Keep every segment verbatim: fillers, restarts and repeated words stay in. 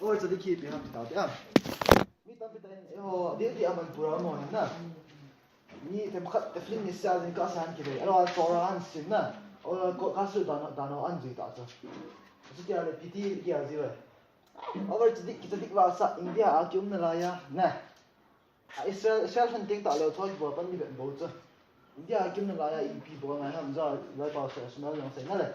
Over tzadik hi ipi ham ti tau te a. Mi tampi tah in, eiho, di, di a Manipur a mo hin na. Mi themkhat, Tefillin ni sia jingkah a sa an kivei. Ahilou le Torah an sim na. Ahilou le ko, kasut dan, dan an jui ta chu. Chuti a le piti kia ji ve. Over tzadik, kitzadik vasa India a kium nalai a, na. A Israel, Israel han teng ta leu thoi bol pan ni vet bo chu. India a kium nalai a ipi bol ngai ham ja, lai pa sa smell jong sei na le.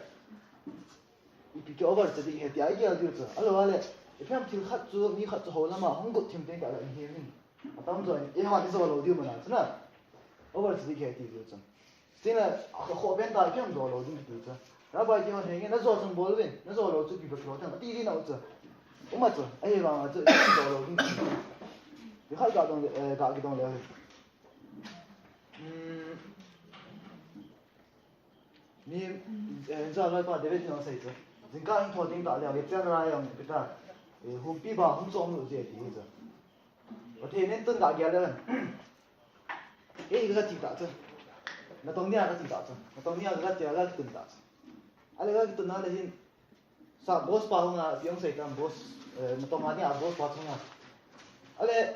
Ipi ki over tzadik he ti a igel diu chu. Ahilou le, ipi ham thil khat chu, mi khat chu ho lama hung got thim teng ta le ihi min. Atam jo in, eiho ni jo lou diu mana chu na. Over tzadik he ti diu chu. Tin le, a kho pen ta ipi ham jo lou diu ti chu. Rabbi ti hon henge, na jo chung bol uvin, na jo lou chu ipi bol lou tham, ati di na u chu. Uma chu, ahivang a chu, ipi ham jo lou diu ti chu. Ti khat ga dong le, eh, ga ki dong le. Hmm. Mi, eh, ja lai pa David jong sei chu. Jingkah in tho ding ta le, le chen rai jong ipi ta. Eh, humpi ba hung chom lu je ti chu. Pathen in tun ga gel le. Kei ka ti ta chu. Natong nia ka ti ta chu. Natong nia ka ti a ka tun ta chu. Ale ka tun na le hin. Sa boss pa hung a, piong sei tam boss, eh, natong a nia boss pa chung a. Ale,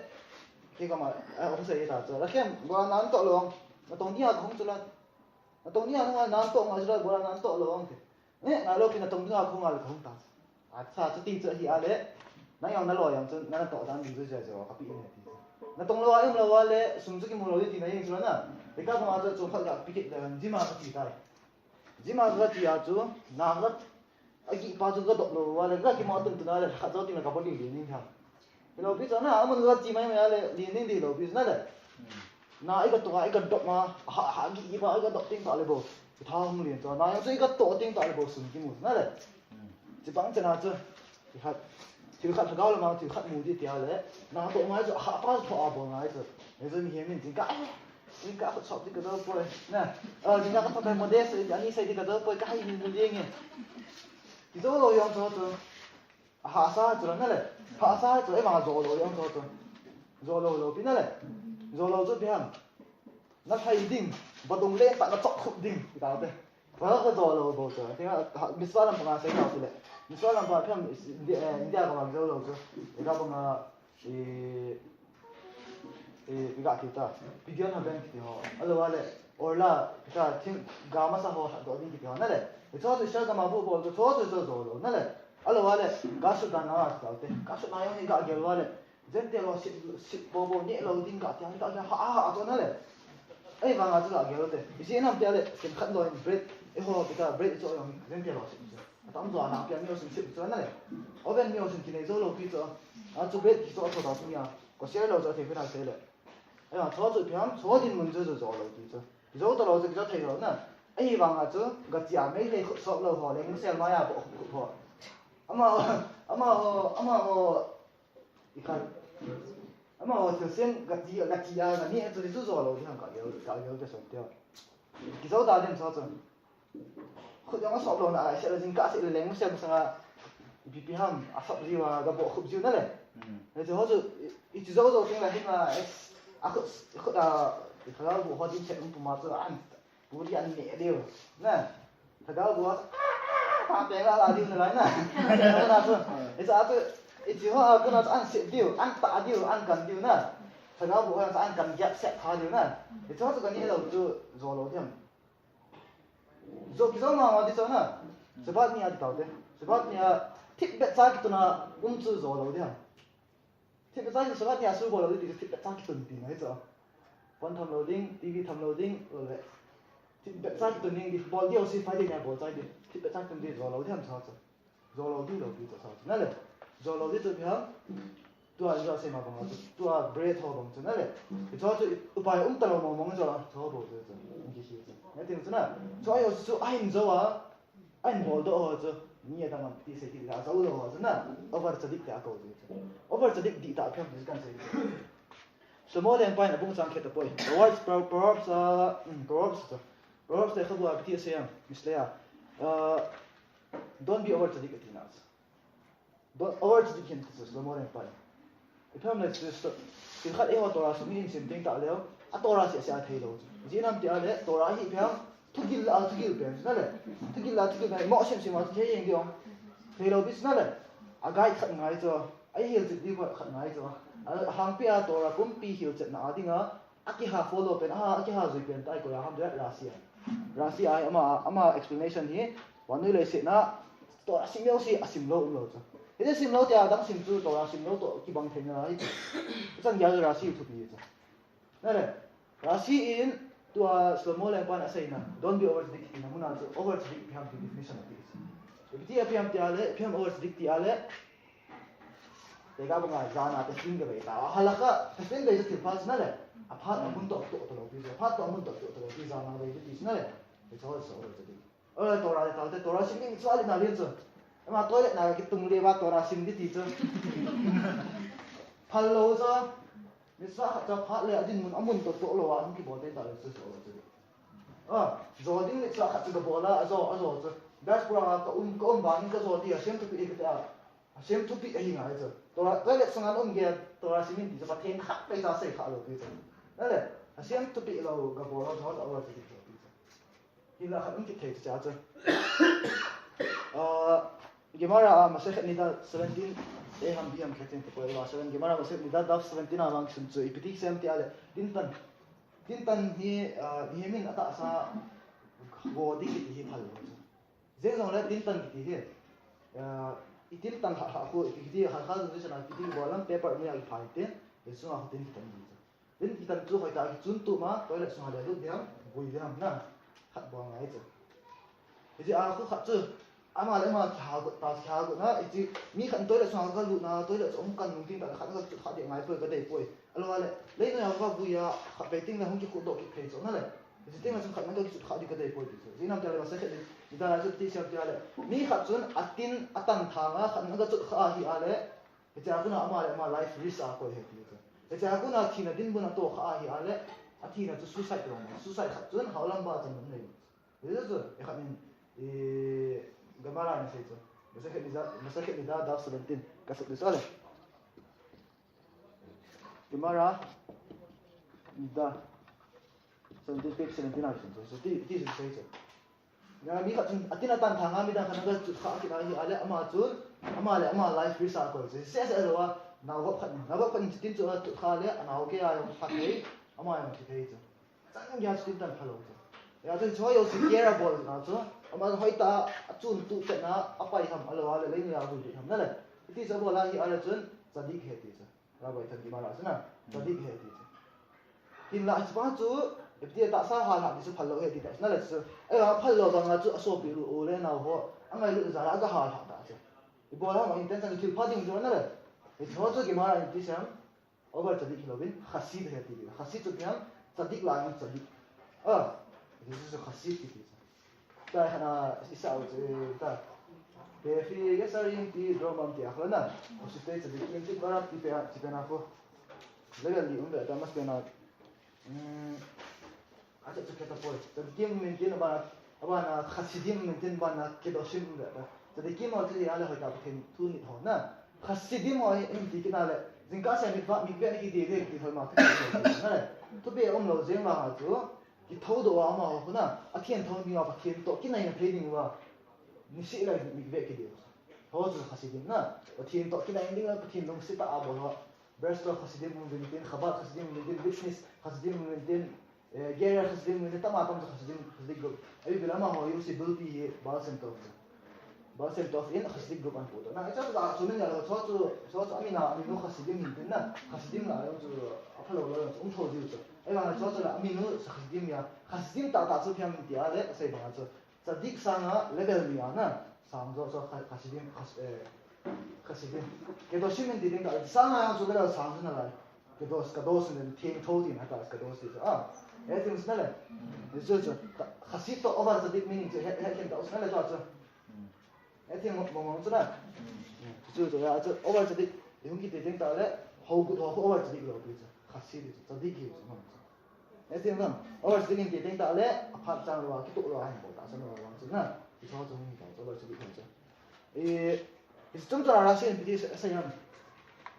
kei ka ma, eh, hung sei ta chu. La kem, go nan to long. Natong nia ka hung chu la. Natong nia hung a nan to nga chu la, go nan to long ke. Eh, ngai lou pi natong nia ka hung a le ka hung ta. A sa chu ti chu hi a le. Na yong na lo yong chu na to dan ding chu ja jo ka pi ne ti. Natong lou a um lou a le, sum chu kimu lou ti na yeng chu na. Te ka ma chu chu khat ga pi kit le, jima ka ti tai. Jima ka ti a chu, na ka, a ki pa chu ka dop lou a le, ka ki ma tun tun a le, khat jo ti na ka bol li li ning tham. Lou pi chu na, amun ka ti mai mai a le, li ning di lou pi chu na le. Na i ka to a, i ka dop ma, ha, ha, ki, ki pa, i ka dop ting ta le bo. Ki tha hung lien to, na yang chu i ka to ting ta le bo, sun ki mu na le. Chi bang chena chu, ki khat, thil khat thagau le ma, thil khat mu di tia le. Na to ngai chu, ha pa chu tho a bo ngai chu. Ni chu ni he min ting ka, eh, ni ka khut sop di ka do poi. Na, eh, ni ka ka to mo de se, ani sai di ka do poi, ka hai ni mu di nge. Ki zo lo yong to to. A hahsa chu na le. Hahsa chu, ei vang a zo lo jong chu chu. Zo lo lo pi na le. Zo lo chu pi ham. Na thai ding, vadung le ta na chok khup ding, ti ta te. Ka ka zo lo bo chu. Ti ha, ha, Mitzvah lam pa nga sei ta ti le. Mitzvah lam pa pi ham, India, eh, India ka vang zo lo chu. Ti ka pa nga, i, i, i ga ti ta. Pidyon haben ti ho. Ahilou le, orla, ti ta, thing, ga masa ho, do ding ti ho na le. Ti cho chu sha ka ma bu bo chu, cho chu zo lo na le. Ahilou le, kasut dan a, ti ta te. Kasut na jong hi ga gel a le. Gentile ho sip, sip bo bo, neh lou ding ga ti a, ga, ga, ha, ha, ha, to na le. Ei vang a chu ga gel te. I si nam ti a le, ken khat lou in bread, eiho, ti ta, bread chu jong, Gentile ho sip chu. Atam jo a na, pi a mi ho sip sip chu na le. Oven mi ho sip ki nei zo lou pi chu. A chu bread ki chu a chu ta chu nia. Ko share lou chu a thei pi na sei le. Ei vang, cho chu pi ham, cho dinmun chu, chu zo lou ti chu. Zo ta lou chu, ki zo thei lou na. Ei vang a chu, ga ti a, mei lei khut sop lou ho, leng sel mai a bo khut khut ho. Ama, ama ho, ama ho, i khat. Ama ho thil sen, ga ti, ga ti a, ga ni chu, chu zo lou ti ham ka gel, ka gel te som te. Ki zo ta din cho chu. Khut jong a sop lou na, a se la jingkah se le leng sel sanga, ipi pi ham, a sop jiu a, ga bo khup jiu na le. Hmm. Ni chu ho chu, i, i chu zo zo ting la hin la, a khut, khut a, i khala bu ho din chet um puma chu, an, bu di an ne diu. Na, thagau bu ho, ta pe la la diu na lai na. Na chu, i cha chu, i chu ho a, kuna chu an se diu, an ta diu, an kan diu na. Thagau bu ho chu an kan giap set pha diu na. I chu ho chu ga ni lou chu, zo lou diam. Zo ki zo ma ma di chu na. Shabbat ni a di tau te. Shabbat ni a thipbeh cha kitun a um chu zo lou di ham. Thipbeh cha ki Shabbat ni a su bol lou di, thipbeh cha kitun pi na hi chu. Phone tham lou ding, T V tham lou ding, lo le. Thipbeh cha kitun ding di bol di o si Friday ni a bol cha di. Thipbeh cha kitun di zo lou di ham cha chu. Zo lou di lou di chu sa chu na le. Zo lou di chu pi ham. Tua in jo sei ma bang chu. Tua bread ho bang chu na le. Hi chu chu upai um ta lou mong mong chu. Chu bo chu chu. Ki si chu. Na tin chu na. Chu ai o chu ai in zo a. Ai in bol do ho chu. Ni a dang am ti sei ti la zo lou ho chu na. Over tzadik te a ko chu. Over tzadik di ta pi ham kan sei. Shlomo lengpa in a bung chang khat a poi. Proverbs, Pro-, Proverbs, ah, mm, Proverbs chu. Proverbs te khabu a kiti a sei am, Mishle a. Ah, don't be over tzadik ati na. Don't over tzadik hin ti chu Shlomo lengpa in. I pham le chu, chu, thil khat eiho Torah sung in sim teng ta leu, a Torah seh seh a thei lou chu. Ijeh inem ti a le, Torah hi pham, thugil la thugil pen chu na le. Thugil la thugil pen, mo sim sim a thei jeng diu. Thei lou pi chu na le. A guide khat ngai chu, a hilchet ding khat ngai chu. A hangpi a Torah pumpi hilchetna a dinga, a kiha follow pen, a, a kiha jui pen tai koi a ham dia Rashi a. Rashi a ama, ama explanation hi, vannoi leiset a, Torah sim jouse a sim lou um lou chu. Hiti sim lou tia dang sim chu Torah sim lou toh kibang thei nalai chu. Chan gei Rashi thupi chu. Nale, Rashi in tua Shlomo lengpan aseina, don't be overtzadik tina muna chu overtzadik ipi ham ti definition ati. Ipi ti ipi ham tia le, ipi ham overtzadik tia le. Tega banga jana tefillin gavei ta. Halakha tefillin gavei chu thil pha chu nale. Aphat amun toh toh talou pi chu. Aphat toh amun toh toh talou pi jana gavei ti chu nale. Hichu chu overtzadik. Oi, Torah le talte, Torah sim ding chu alina lin chu. Ama toilet na kitung le va Torah sim di ti chu. Phal lou chu. Mitzvah khat chu phat le adinmun amun toh toh lou a hung kibol te ta le chu chu chu. A, jo ding mitzvah khat chu kabol a, ajo, ajo chu. Diaspora a ka um, ka um vangin kajo di a, Hashem thupi ka ti a. Hashem thupi ahi ngai chu. Torah, toilet sunga um gei, Torah sim in ti chu Pathen khat pei ta sei kha lou ti chu. Nale, Hashem thupi lou kabol a, jo, jo, jo, ti chu. Hinla khat um kit thei chu cha chu. Ah, Gemara a Masechet Nida seventeen, A ham B ham khat in te poi la seven, Gemara Masechet Nida daf seventeen a vang sim chu, ipi ti sem ti a le, din tan. Din tan hi, ah, mihem in atahsa go di kiti hi phal lou chu. Jeng jong le din tan kiti hi, ah, i din tan ha, ha khu, ipi kiti ha, ha, jong jeng sana kiti go lam paper ni a i phai te, i sunga khu din tan di chu. Din kitan chu hoitah a kichun tum a, toilet sunga le lut ding ham, vui ding ham na, khat bol ngai chu. Hiche a khu khat chu, ama le ama kihal got ta, kihal got na, hiche mi khat toilet sunga kalut na, toilet chu um kan nung tin ta khat kachu kha ding ngai poi kadei poi. Ahilou le, leinoi a kavui a, khat vei teng le hung kikhudoh kit thei chu na le. Hiche teng le chun khat kachu kha ding kadei poi ti chu. Ijeh inem tia le Masechet Nida a chu ti sem tia le. Mi khat chun atin, atan thang a, khat kachu kha ahi a le. Hiche a kona ama le ama life risk a koi ahi ti chu. Hiche a kona thina dinmun a toh kha ahi a le, athina chu suicide ti bang. Suicide khat chun haolam ba chan um nei. Hiche chu, i khat in, i, Gemara in asei chu. Masechet Nida, Masechet Nida daf seventeen. Ka sut di chu le. Gemara Nida seventeen, page seventeen a chu. Chu ti, ti chu sei chu. Na mi khat chun, atin atan thang a midang khat in aga chut kha kit ahi a le, ama chun, ama le ama life risk a koi chu. Sese lou a, nao vop khat in, nao vop khat in chutin chu achut kha le, anao kei a jong kha thei, ama jong thi thei chu. Chan gei a chutin tan phalou chu. Hijeh chun hiche jouse care abol na chu, ama hoitah a achun tu chet na, apai ham ahilou le, leinoi a vui ham na le. Hiti chu abol ahi a le chun, tzadik ahi ti chu. Rabbi tan Gemara a chu na, tzadik ahi ti chu. Hinla hichepa chu, ipi ti tahsa hal hah ti chu phal lou ahi ti ta chu na le chu. Ahivang phal lou vang a chu asopi u le nao ho, angailut jal a aga hal hah ta chu. Ibol ham intention thil pha ding chu na le. Hiche ho chu Gemara in ti sem, over tzadik hilou vin, chassid ahi ti. Chassid chu ipi ham, tzadik lah a jong tzadik. Ah, hiche chu chassid kiti chu. Tua hi ana isa u chu ta. Kefi Yesarim ti Rambam ti a kho na. Osifei tzadikim ti para ti pe ti pe na kho. Level li um ve ta mas pe na. Hmm. Acha chu keta poi. Tzadikim min tin abana, abana chassidim min tin abana kedoshim um ve ta. Tzadikim ho chu hi a le hoitah Pathen thu nit ho na. Chassidim ho hi in ti kit na le. Jingkah seh mikvah mikveh na kiti ve kiti hoi ma kiti na le. Thupi um lou jeng vang a chu. Kithoudoh a amaho khu na, athiangthou ding uva, Pathen toh kinaina thei ding uva, niseh lai mikveh kiti. Ho chu Hasidim na, Pathen toh kinaina ding uva, Pathen lungset tah a bol ho. Breslev Hasidim um vin tin, Chabad Hasidim um vin tin, Vizhnitz Hasidim um vin tin, eh, Gerer Hasidim um vin tin, tama tam chu Hasidim, Hasidic group. Ahi bil amaho jouse bulpi hi Baal Shem Tov. Baal Shem Tov in Hasidic group ahin pudoh. Na, hichu chu a chu min a lo, chu chu, chu chu amin a, amin u Hasidim hin tin na, Hasidim la lo chu, aphalou lo chu, um tho jiu chu. Ahivang chu chu la, amin u Hasidim ahi, Hasidim tahtah chu ipi ham ti a le, asei bang a chu. Tzadik sang a level ni a na, sang jo chu Hasidim, Has-, eh, Hasidim. Kedoshim in ti ding ta, sang a chu level sang chu nalai. Kedosh, kadosh in thiangtho ti na ta, kadosh ti chu. Ah, eh, ti chu nalai. Chu chu, Hasid toh over tzadik meaning chu, he, he, ken ta, chu nalai chu chu. Eti mo, mo, mo, chu na. Chu, chu, ya, chu, over tzadik, i hung kiti teng tah le, hou gut ho khu over tzadik lou pi chu. Hasid chu, tzadik hi chu, mo, chu. Eti mo, over tzadik in ti teng tah le, aphat chang lou a, kitoh lou a, hin bol tahsan lou a, chu na. Chu, chu, hung hi ta, chu, over tzadik hi chu. I, i chung chu Rashi in ti sa, sa yan.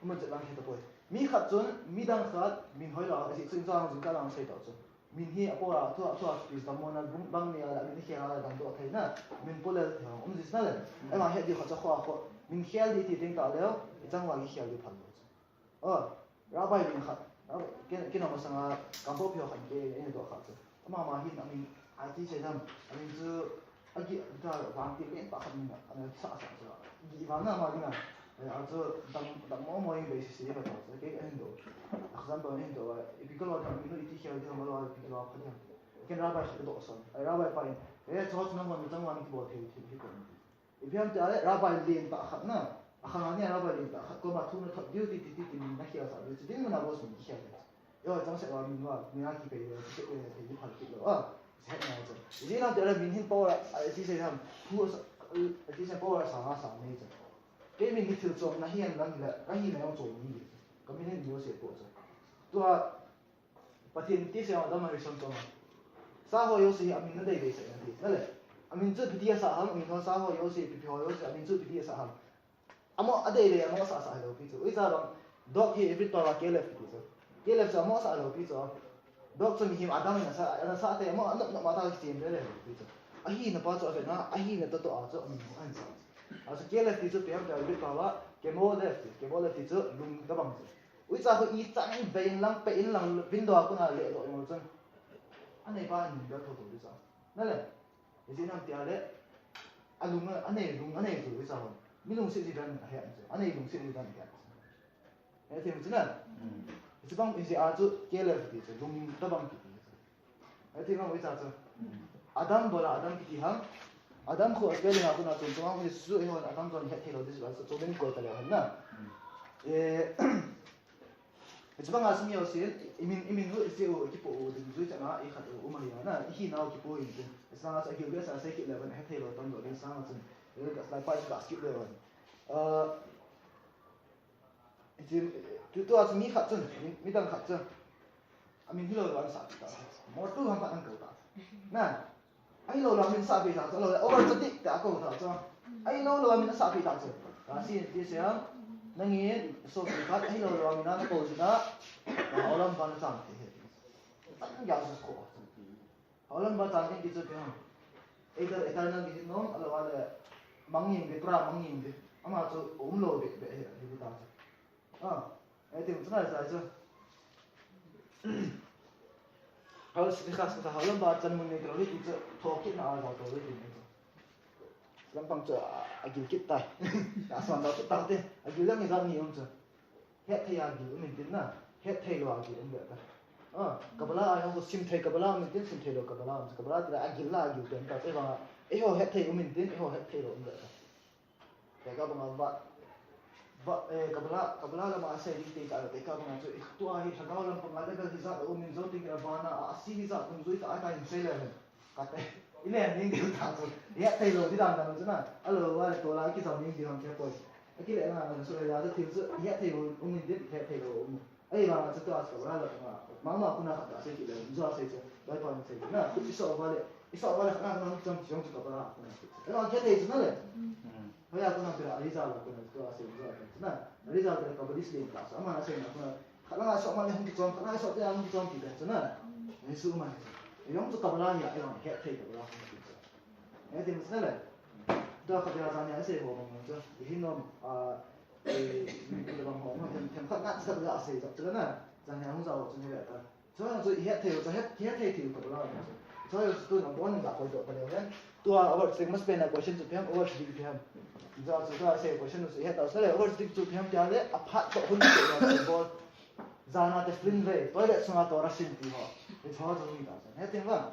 Mo, chu lang hi ta poi. Mi khat chun, midang khat, min hoi lou a, i, chu, chu, chu, ka lang sei ta chu. Min hi apol a, thua, thua, pi dammo na, bang, bang ni a la, min hi a la, dang doh thei na, min polel thei hong, um jis na le. Ema he di kha cha kho a kho. Min khel di ti teng tah leh, i chang uva kikhel di phal lou chu. Oh, Rabbi ding khat, Rabbi, ken, ken ama sanga, Kangpokpi ho khat ke, en to khat chu. Ama ma hin, amin, a ti sei dam, amin chu, agi, ta, vang ti pen pa khat min, ana sa sa chu. Gi vang na ma ding a. Eh, a chu, dam, dam mo mo in be si si ba ta, ke, en do. Example en do, i pi ko lo dam, min i ti khel di ma lo, i pi ko lo pha di. Ken Rabbi khat do son. Ai Rabbi pa in, eh, chu chu na mo, mi chang uva ni ki bol thei, thei, thei ko. Ipi ham tia leh, Rabbi lentah khat na, akhang a nia Rabbi lentah khat koma thu na thot diu ti, ti, ti, ti, min na khel sah diu, chu ding mun a boss min khel le. Eiho chang seh uva min uva, min a kipei le, kipei le, thei di phal kit lou a, se het na chu. Ijeh inem tia leh min hin power a, a, ti sei ham, thu a sa, a, ti sei power a sang a sang nei chu. Kei min hi thil chom na hihen lang le, ka hina jong chom ni chu. Ka min hin mi o se po chu. Tua, Pathen ti sei Adam Harrison Thomas. Sa ho jouse hi amin na dei dei sah in ati. Na le. Amin chu ipi ti asah ham, amin ho sa ho jouse, ipi ipi ho jouse, amin chu ipi ti asah ham. Amaho adei dei, amaho asah sah lou pi chu. Ui cha bang, dog hi Hebrew Torah Caleb ti chu. Caleb chu amaho asah lou pi chu. Dog chu mihem Adam in asah, ana sah te, amaho anop nop ma ta kichem le le pi chu. Ahina pa chu avet na, ahina toh toh a chu amin ho ahin sah. A chu Caleb ti chu ipi ham tia Hebrew Torah, Kemolef ti, Kemolef ti chu lung tabang chu. Uicha khu i chang vei in lang, pe in lang, window a kona le lo jong chun. Anei pa in bel tho tho di cha. Na le. Ijeh inem tia le. Alung, anei lung, anei chu uicha khu. Mi lungset ji dan ahi chu. Anei lungset ji dan ahi chu. He thim chu na. Hiche bang, hiche a chu Caleb ti chu lung tabang kiti chu. Hiti vang uicha chu. Adam bol a Adam kiti ham. Adam khu spelling a kona chom chom a um chu, eihon Adam chu het thei lou di chu, chu min koi ta leu hen na. Eh, hiche banga sum jouse, i min, i min u, i se u, i kipo u, ding jui chana, i khat u, um ahi na, i hinau kipo in tin. Hiche sanga chu a gil besa sei kit leu hen, het thei lou tam lou ding sanga chun. Eh, ka slide pa chu ka skip leu hen. Ah, Hiche, tu, tua chu mi khat chun, mi, midang khat chun. Amin hilou lou a asah pi ta. Motu ham khat ahin kou ta. Na, ahilou lou a min asah pi ta chu, lou, over chu ti ta kou ta chu. Ahilou lou a min asah pi ta chu. Ka si ti se ham, nangin, sopi khat, ahilou lou a min ana kou chu ta. Ka haulam pa na chang te he. An gya su ko. Haulam pa chan ding ti chu ipi ham. Either eternal ding nom, ahilouleh mangngilh ding, pra mangngilh ding. Ama chu umlou beh beh hi, hi ta chu. Ah, eh, ti chu ngai sai chu. Haulam, slikhas, haulam pa chan mun nei tro hi ti chu, thokit na a jao tro hi ti chu. Lampang chu a, agil kit tai. Asuan dau kit tai te. Agil lang ijat ni um chu. Hetthei a gil um intin na, hetthei lou a gil um beh ta. Ah, Kabbalah a jong simthei Kabbalah um intin, simthei lou Kabbalah um. Kabbalah ti la agil la agil pen ta, te vang a, eiho hetthei um intin, eiho hetthei lou um beh ta. Te ka bang a va, va, eh, Kabbalah, Kabbalah lama asei ding te ka, te ka bang a chu, tua hi lhagao lampang a level hijat a um in jou teng le vana a, asi hijat dungjui tah a kahin sei le hen. Kate, i len ning diu ta chu. Hetthei lou di dan dan chu na. Alou va le tola kijam ning diu ham khe poi. Akile na na chu ya chu thil chu hetthei lou um in din, hetthei lou um. Ahivang a chu tua chu Kabbalah la ma. Mama kona khat ta sei kile, jo sei chu. Bai pa sei chu na. Khu i so va le, i so va le na na cham chong chu Kabbalah kona. Ahivang hetthei chu na le. Hoiya kona pira Arizal kona tua sei jo chu na. Arizal le Kabbalist le ta chu. Ama sei na kona Khat langa soh ma le hung kichom, khat langa soh te a hung kichom ti pen chu na. Jesu ma. Jong chu Kabbalah hi a, jong hetthei Kabbalah hung ti chu. Eh, ti chu na le. Tua khat dia jan nia sei ho bang chu. Hi nom, a, eh, mi le bang ho, them, them khat ngat sa la sei chu na. Jan nia hung jao chu ni le ta. Chu chu hetthei, chu het, hetthei ti Kabbalah chu. Chu chu tu na bon da koi to ka le hen. Tua over six mas pen a question chu ipi ham, over six ipi ham. Chu chu tua sei question chu het ta sa le over six chu ipi ham tia le a phat to hun chu bol. Jana te film ve, toilet sunga Torah sim ti ho. Hiche ho chu mi ta chu. He tin va.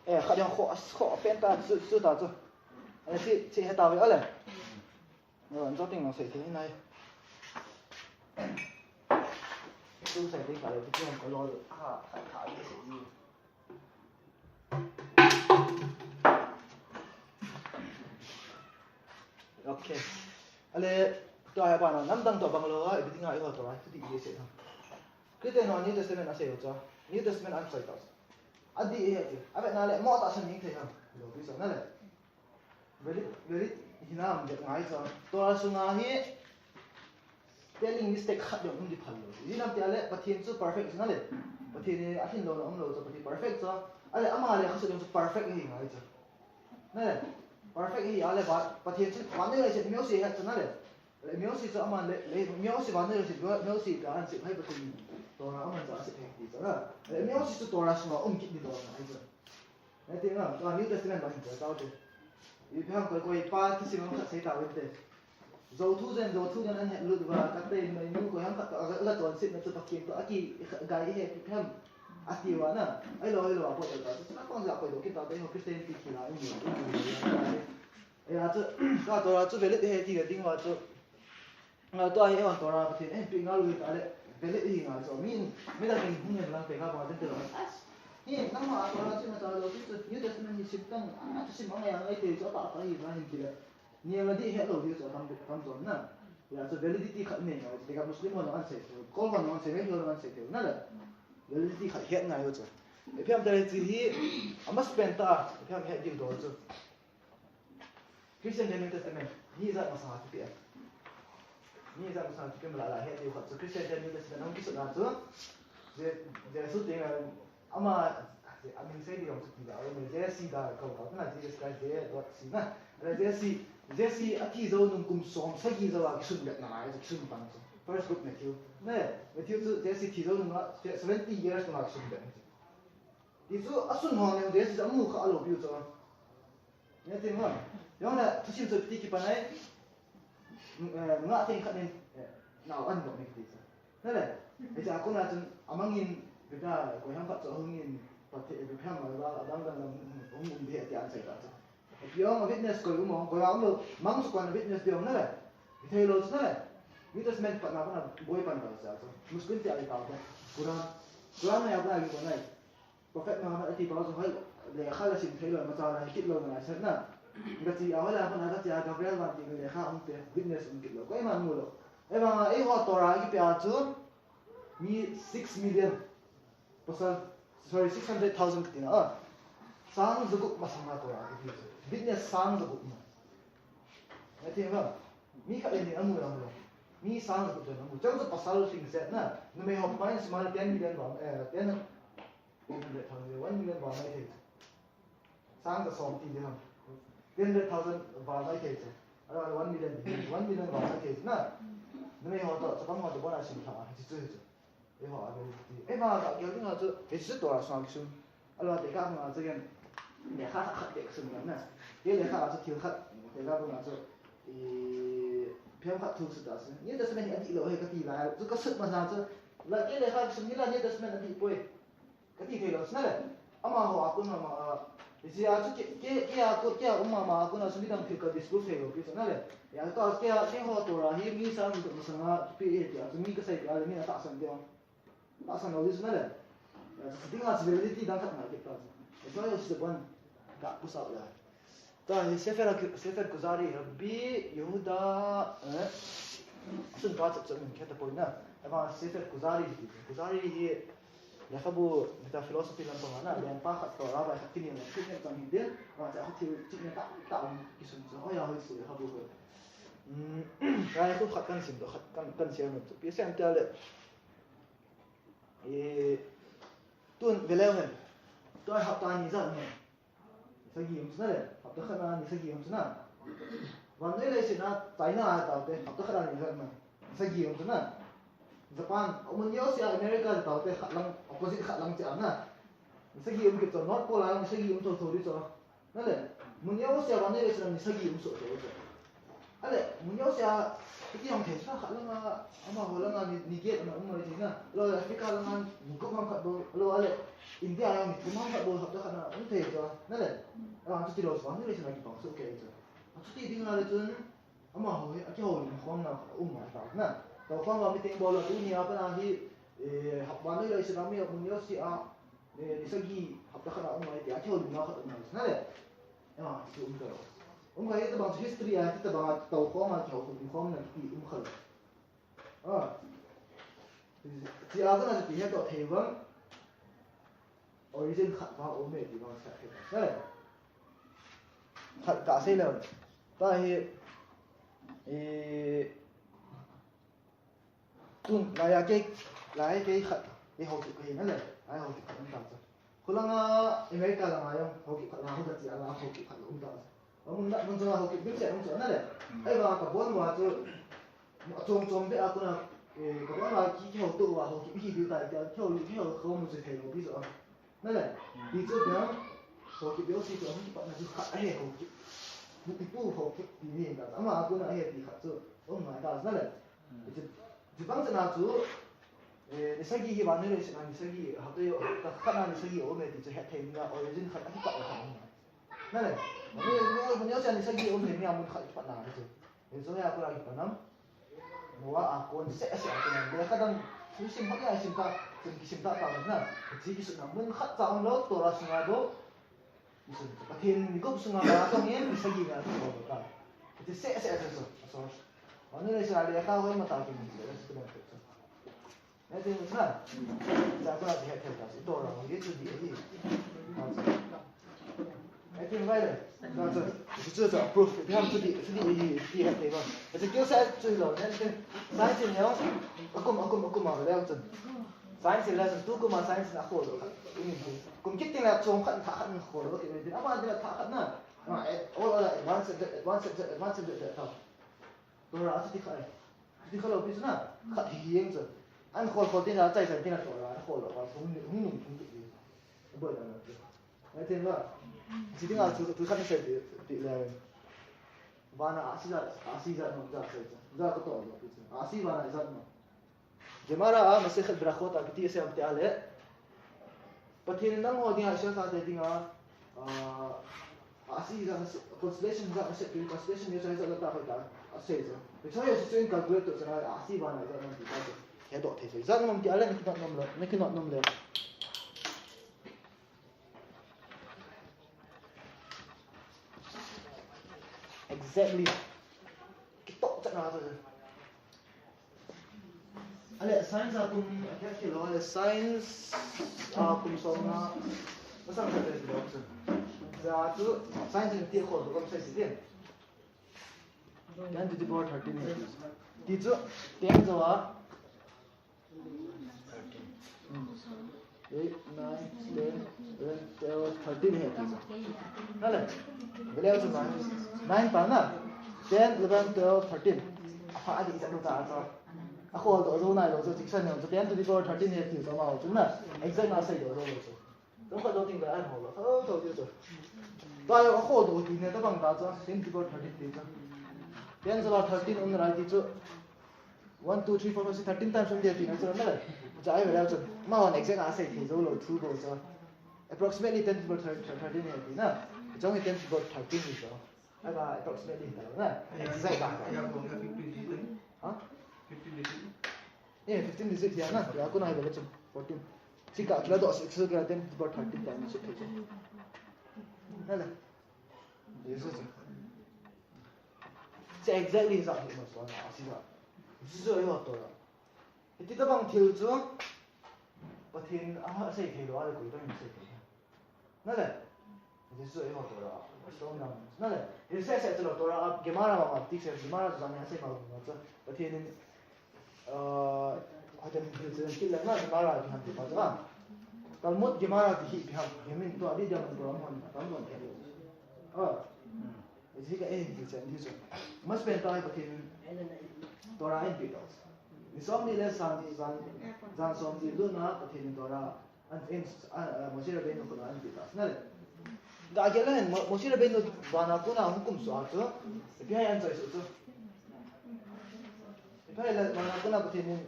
Eh, khat jong kho, kho pen ta chu, chu ta chu. Eh, si, si he ta ve ale. Eh, jo ting nang sei thei nai. Tu sei thei ka le, tu jong ko lo. Ha, khat khat ni sei ni. Okay. Ale, tua hi bana, namdang to bang lou a, ipi dinga eiho to a, kiti i sei tham. Christian ho New Testament a sei u chu. New Testament a sei ta. Adih e ti. Avetna le, mo ta san ning thei ham. Lo pi so na le. Very, very, hinam det ngai chu. Torah sunga hi, Spelling mistake khat jong um di phal lou. Ijeh inem tia le, Pathen chu perfect chu na le. Pathen hi alhin lou na um lou chu, Pathen perfect chu. Ale, ama le khat jong chu perfect hi ngai chu. Na le. perfect hi ale ba, Pathen chu vannoi leiset miho se het chu na le. Miho se chu aman le, le, miho se vannoi leiset, miho se ka an se hai Pathen Torah aman chu a se het ti chu na. Miho se chu Torah sunga um kit ni Torah na chu. Ati na, tua New Testament ba hin tua tau te. Ipi ham koi koi pa thusim ang khat sei tau te. Jou thu jen, jou thu jen an het lut uva, ka te mai nu koi ham khat ka la chonsetna chu Pathen toh aki gai he ipi ham. Ati uva na. Ahilou, ahilou, apo ta ta. Chuna kong ja koi do kita te ho Christianity kila in ni. Aya chu, ka Torah chu valid he ti ga ding uva chu. Nga tua hi evan Torah Pathen eihin pe ngal u hi ta le, valid hi ngal chu. Mi, mi la king hung hen lang te ka ba den te lo. As, hi nangma Torah chu na cha lo chu New Testament hi sim tang, a chu sim ang yang ai te chu pa pa hi ba hin ti le. Ni ma di het lo di chu tam tam chu na. Ya chu validity khat nei ngal, te ka Muslim ho an sei, Kol ho an sei, Hindu ho an sei te na le. Validity khat het ngai chu. Ipi ham te le chi hi, ama spend ta, ipi ham het di do chu. Christian te New Testament, mi ijat masang a kipe a. Mi ijat masang a kipe mala la he diu khat chu Christian te New Testament hung kisun a chu. Je, Jesu ting a, ama, je, a min sei diu chu ti da, a min J C da, ko, ko, na, Jesus Christ, J dot C na. Ala J C, J C a thi jou nung kum som sagi jou a kisun bet na, a kisun pan chu. First book Matthew. Ne, Matthew chu J C thi jou nung a, seventy years nung a kisun bet. Ti chu a sun ho ne, J C a mu kha a lo piu chu. Nge tin hon. Jong le, thusim chu ti kipan ai. Mm, eh, nga theng khat nin, eh, nau an bok ni ti chu. Na le, hiche a kona chun, amang in, beta, koi ham khat chu hung in, pa the, beta ham ma la, dang dang dang, hung um de, ti an sai ta chu. Jong a witness koi um, koi a um lo, mang chu koi a witness de um na le. Thei lo chu na le. New Testament pat na, pat na, boi pan ta chu. Muslim te ai ta chu. Quran. Quran na ya pa ai ko nai. Prophet Muhammad ati pa chu hoi, lekha la sim thei lou, macha la hi kit lou ngai sat na. Ka chi a hoi la, ka chi a Gabriel van ti lekha um te, witness um kit lou. Koima mu lou. Ei vang a, eiho Torah kipe a chu, mi six million. Pasal, sorry, six hundred thousand kati na, ah. Sang jagup masang a Torah kipe chu. Witness sang jagup ma. Ati vang, mi khat le ni amu la mu lou. Mi sang jagup jon amu. Chang chu pasal sing set na. Numei ho pa in sima ten million bang, eh, ten Ten hundred thousand, one million val mai thei. Sang ka som ti ding ham. Ten hundred thousand val mai thei chu. Around one million, one million val mai thei chu na. Numei ho toh, chapang ho toh, bona sim thang, hichu, hichu. Eiho a, ti. Ei, ma, ka gel ding a chu, hichu Torah sunga kisun. Alou, te ka ma chu gen. Lekha khat te kisun na. Ke lekha chu thil khat, te ka ma chu. I, phiam khat thu su ta su. Ni ta su na hi adi lou he ka ti la. Chu ka sut ma sa chu. La ke lekha kisun ni la New Testament adi poi. Ka ti thei lou, sina le. Amaho a kon a ma, a, hiche a chu ke, ke, ke a kon, ke a um mama a kon a chu midang thil ka disprove thei lou pi, sina le. Ya, tua ke a, keiho Torah hi mi sang mi masang a pi e ti a chu mi ka sei ti a le mi a tahsan ding. Tahsan lou di, sina le. Ya, chu ding a chu validity dang khat ngai kit ta chu. That's why you should want ka push out ya. Tua hi Sefer, Sefer Kuzari, Rabbi Yehuda, eh, sunpa chapchap min khet apoi na. Ama Sefer Kuzari hi, Kuzari hi lekhabu, meta philosophy lampang a na, lengpa khat toh rabbi khat kinem le, kinem chang hin din, ama cha khat thil chih ne ta, ta um kisun chu, oya hoi su lekhabu ko. Hmm, rai ko khat kan sim doh, khat kan, kan share nom chu. Pi sem tia le, eh, tun veleu hen. Tua hapta ni jat ne. Ni sagi um chu na le, hapta khat a ni sagi um chu na. Vannoi leiset a China a taote, hapta khat a ni khat na. Ni sagi um chu na. Japan, mun jouse a America a taote, khat lang, opposite khat lang che a na. Ni sagi um kit chu, North Pole a ni sagi um thotho di chu. Na le, mun jouse a vannoi leiset a ni sagi um soh thotho chu. Ale, mun jouse a, iti jong thei sa khat langa, amaho langa ni, ni get ana um mai thei na. Lo, Africa langa ni gup ham khat bou, lo, ale, India jong ni thum ham khat bou, hapta khat na um thei chu, na le. Alang chu ti lou sa, ni le sa na kipang soh kei chu. Achuti ding a le chun, amaho hi, akihoulim khomna khat um mai ta na. Tou khom va meeting bol a tuni a pat a hi, eh, hap vannoi leiset a mi mun jouse a, eh, ni sagi hapta khat a um mai ti a, akihoulimna khat um mai, na le. Ah, chu um ta lou. Um kha, hitabang chu history a, hitabang a, tou khom a, kihoulim khomna kiti um kha lou. Ah. Chi a chu na chu ti he toh thei vang. Origin khat vang um e ti vang sa thei. Eh. Khat ka sei lou. Tua hi, eh, tun, lai a kei, lai a kei khat, kei ho khat ka hi na le, lai ho khat um ta chu. Khu langa America langa jong ho khat langa ho khat chi a la ho khat um ta chu. Amun na mun chunga Haokip ding se mun chu na le. Ai va ka bon va chu a chom chom be a kuna, eh, ka bon va ki ki ho to va Haokip hi di ta ki ho ki ho ko mu chu thei lo bi chu. Na le. Di chu dia Haokip yo si chu Haokip pa na chu kha a he Haokip. Mu pu Haokip di ni na ama a kuna he di kha chu. Om na ta na le. Di chu di bang chu na chu. Eh, ni sagi hi va ni le si na ni sagi ha to yo ka kha na ni sagi o me di chu he thei na origin kha a ki pa o kha. Na le, ni, ni, ni, ni, ni sagi um ni amun khat pat na chu. Ni so ya ko la ki panam. Noah a kon se se a kon le kha dang, su sim hak ya sim ta, sim ki sim ta ta na. Chi ki su na mun khat cha um lo, Torah sunga do. Ni su, Pathen ni gup sunga ba to ni, ni sagi na ko ta. Ti se se a so, so. Manu le sa le kha hoi ma ta ki ni le, so. Atin na. Sa ko na di het ta si to ra ngi chu di hi. Atin vai le. Sa chu. Chu chu chu proof. Di ham chu di chu di hi di het te ba. Atin kyo sa chu lo. Atin. Science ni yo. Akum akum akum ma le chu. Science le chu tu kuma science na ko lo. Kum kit tin la chom khat tha khat ko lo ke. Ama din la tha khat na. Ma eh all all advanced advanced advanced advanced. To ra chu ti kha. Ti kha lo pi chu na, khat hi hi jeng chu. An khol khol tin a chai chai tin a to la, khol lo, hung, hung nung thung ti. Boi la na. Ai tin la. Chi ding a chu, chu khat na sei ti, ti le. Vana a si ja, a si ja no ja sei chu. Ja ka to lo pi chu. A si vana ja no. Gemara a Masechet Berachot a kiti se am ti a le. Pathen in nangho dinga Israel chate dinga, ah, a si ja, constellation ja, constellation ni ja ja ta ta a sei ja. Ni choi si choi calculate to ja a si vana ja nam ti ta. He do thei ja nam ti a le ni ki nom le, ni ki nom le. Exactly. Ki to cha na ja. Ale science a kum, a kya kilo, ale science a kum som na, masang sa kilo. Ja chu science in ti ko ko sai si. Ten to the power thirteen he. Ti chu ten jo a. Eight, nine, ten, eleven, twelve, thirteen he. Na le. Vele chu nine. Nine pa na. Ten, eleven, twelve, thirteen. Apa adi sa ta ta. Ako do do na lo so six na so ten to the power thirteen he ti so ma ho chu na. Exact na sai do do lo so. Tong khat lo ting ka an ho lo. Ho to ti chu. Ta yo ako do ti ne ta bang ta chu. Ten to the power thirteen ti chu. Ten to the power thirteen um na ti chu. One, two, three, four, five, six, thirteen times um dia ti na chu na le. Cha ai vele chu. Ma hon exact a sai ti zo lo thu bo chu. Approximately ten to the power thirteen he ti na. Jong ten to the power thirteen ni so. Ai ba approximately ta na. Exact ba. Ya ko fifteen digit. Ha? Fifteen digit. Eh, fifteen digit ya na. Ya ko na ba chu fourteen. Sika kila do six kila ten to the power thirteen ta ni chu. Na le. Yes, yes. Se exactly za hi ma so na si za. Zo yo to ra. Hiti tabang thil chu Pathen a sei thei lo a le koi tabang sei thei. Na le. Hiti chu eiho Torah. Islam nam. Na le. Hiti sei sei chu lo Torah a Gemara ma ma ti sei Gemara chu zan ya sei ma ma chu. Pathen in, ah, hatem thil chu kil le na Gemara ki han ti pa chu. Talmud Gemara ti hi pi ham. Gemin to adi jam Torah mon Talmud ke. Ah. Hiti ka eh ti chen ti chu. Mas pen ta Pathen in Torah in pi ta. Ni som ni le san, san, san som ni lu na Pathen in Torah an, in, a, a, Moshe Rabbeinu kona an pi ta. Na le. Ga ge le Mo-, Moshe Rabbeinu vana kona hung kum su a chu. Ipi hai an choi su chu. Ipi hai le vana kona Pathen in,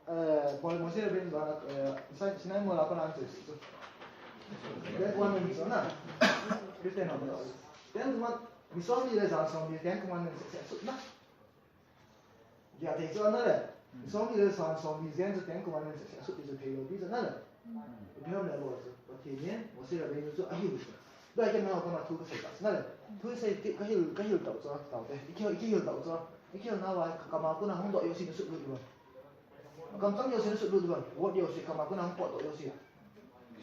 eh, Mo-, Moshe Rabbeinu vana, eh, Sinai, Sinai mol a kona an choi su chu. Ten commandments na. Christian ho. Ten command-, ni som ni le san som ni Ten Commandments se, se su na. Gei a thei chu ana le. Som ni le san som ni jen chu Ten Commandments se, se, a sut ti chu thei lo pi chu ana le. Ipi ham le lo chu. Pathen in Moshe Rabbeinu chu a hil chu. Dai ken na ho kona thu ka sei ta chu ana le. Thu sei ti ka hil, ka hil tau chu, tau te. I ki, i ki hil tau chu. I ki hil na va, ka, kama kona hung doh jouse na sut lut lut. Kam chang jouse na sut lut lut. Word jouse kama kona hung pot doh jouse.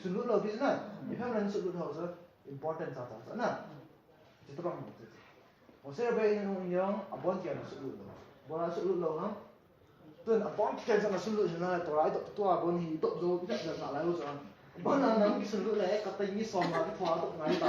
Sut lut lo pi chu ana. Ipi ham le sut lut ho chu. Important cha cha chu ana. Chu tabang chu. Moshe Rabbeinu in jong abon kian a sut lut lo. Abon a sut lut lo ham. Tun abon kian a sut lut hina Torah i dop tua abon hi dop jo i dop na lai lo sa. Abon a nang ki sut lut le ka tai ni som la ki thua dop ngai ta.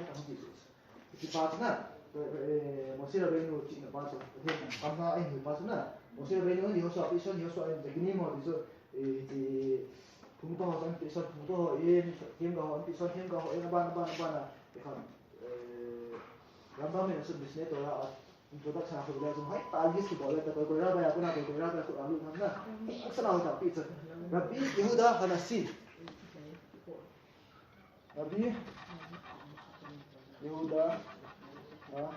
khat hung kisuh. Hiche pa chu na, eh, Moshe Rabbeinu chihna pa chu, Pathen kamsanga ahin hil pa chu na, Moshe Rabbeinu in Yehoshua pi son, Yehoshua in Tekinim ho ti chu, eh, hiche, phungto ho chu ahin pi son, phungto ho in, themgao ho ahin pi son, themgao ho in, aban, aban, aban a, eh, khan, eh, Rambam in a sun Mishneh Torah a, introduction a khu le chu, hai ta list kibol le ta, koi, koi rabbi a, koi na, koi, koi rabbi a, khu a lut ham na, aksana ho ta pi chu, Rabbi Yehuda Hanasi. Rabbi Yehuda, ha,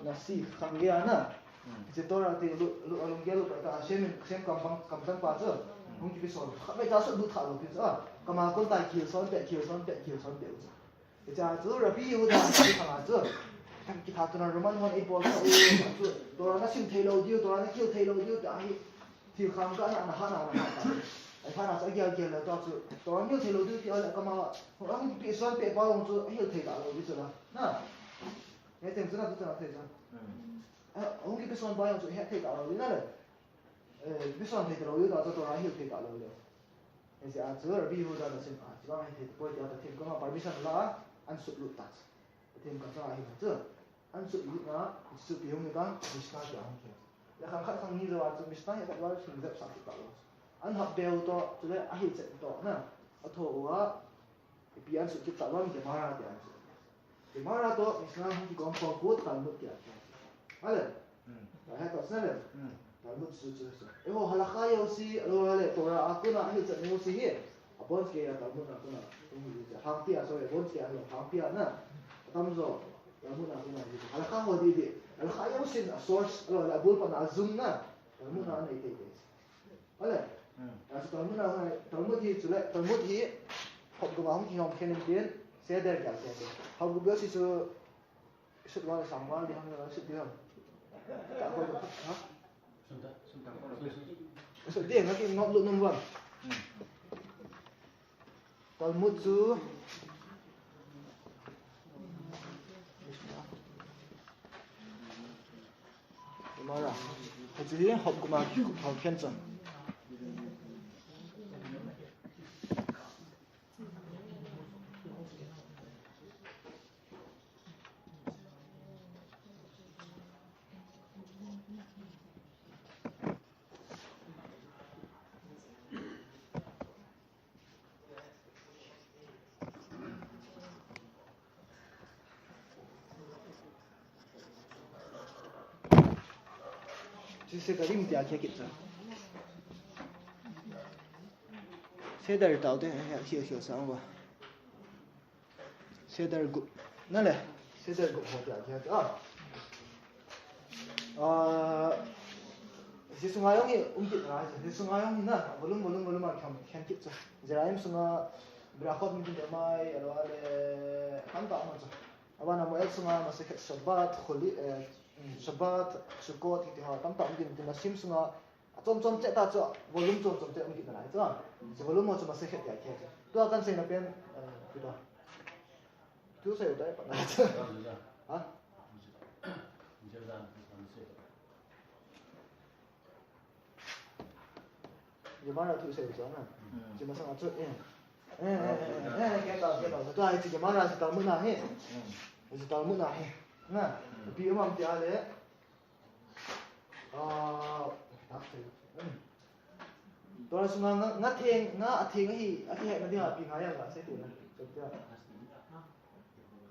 Nasi, khang gei a na. Hmm. Hiche Torah te lu, lu, alung gel lu pa ta, Hashem, Hashem kam bang, kam tang pa chu. Hmm. Hung kipi son. Khat vei ta su lut kha lo pi chu. Kama kon ta kil son pe, kil son pe, kil son pe chu. Hiche a chu, Rabbi Yehuda Nasi khang a chu. Kan kitha tuna Roman hon ei bol ta u, chu Torah na sim thei lou diu, Torah na kihil thei lou diu, ta hi thil kham ka na, na ha na, na ha ta. Ai pha na sa gel gel la ta chu Torah hil thei lou diu ti a le kama, hung kipe suan pe pa hung chu hil thei ta lou diu chu la. Na. He teng chu na tu ta thei chu. Hmm. A, hung kipe suan pa hung chu he thei ta lou diu na le. Eh, kipe suan thei ta lou diu ta chu Torah hil thei ta lou diu. He se a chu Rabbi Yehuda na sim a, chu ba mai thei ta poi ti a ta thim kama permission la, an sut lut ta chu. Pathen kamchang a hin chu. An sut lut na, chu pi hung ni ta, Mishnah tia hung khen. Le khang khat khang ni jou a chu Mishnah hi khat va hung jep sa kit ta lou. An hap beu to, chule a hil chet to na. A tho u a, ipi an sut kit ta lou, Gemara tia an sut. Gemara to, Mishnah hung kigom khom pu Talmud tia khen. Ale? Hmm. Ka he to sna le? Hmm. Talmud chu chu chu. Eiho halakha jouse, alo le Torah a kona hil chet jouse hi. A bon kei a Talmud a kona. Hung hil chet. Hangpi a, sorry, bon kei a lo, hangpi a na. Atam jo. Talmud a kona hil chet. Halakha ho di di. Halakha jousen a source, alo le a bul pan a jung na. Talmud a nei tei tei. Ale? Hmm. A chu Talmud a, Talmud hi chu le, Talmud hi hop gum a hung kihom khen in tin, Seder kei a khen in. Hop gum jouse chu Sut wal sang wal di ham, sut di ham. Ta ko, ha? Sut da, sut da ko. Sut di, ngaki ngop lut num wan. Hmm. Talmud chu. Gemara. Hiche hi hop gum a kihom khen chan. Chu Sedarim tia khe kit cha. Seder tau te, he, he, he, sang wa. Seder group. Na le. Seder group ho tia khe cha. Ah. Ah, hiche sunga jong hi um kit ngai, hiche sunga jong hi na, volume, volume, volume a khen, khen kit cha. Zeraim sunga, Berachot min tin de mai, alo le, tam ta ma cha. Abana Moed sunga, Masechet Shabbat, Chuli, eh, Shabbat, Sukkot, hiti ho, tam ta min tin, Nesim sunga, Achom chom cheh ta chu, volume chom chom cheh um kit nalai chu. Chu volume ho chu Masechet tia khe chu. Tua kan seina pen, eh, pi ta. Thu sei u tai pa na chu. Ha? Gemara thu sei u chu na. Chu masang a chu, eh. Eh, eh, eh, eh, eh, khe ta, khe ta. Tua hi chu Gemara chu Talmud na hi. Chu Talmud na hi. Na. Pi um am tia le. Ah, tak sei. Hmm. Torah sunga nga, nga theng, nga atheng ahi, akihetna dinga ipi ngai am kasei tuna. Chomcha.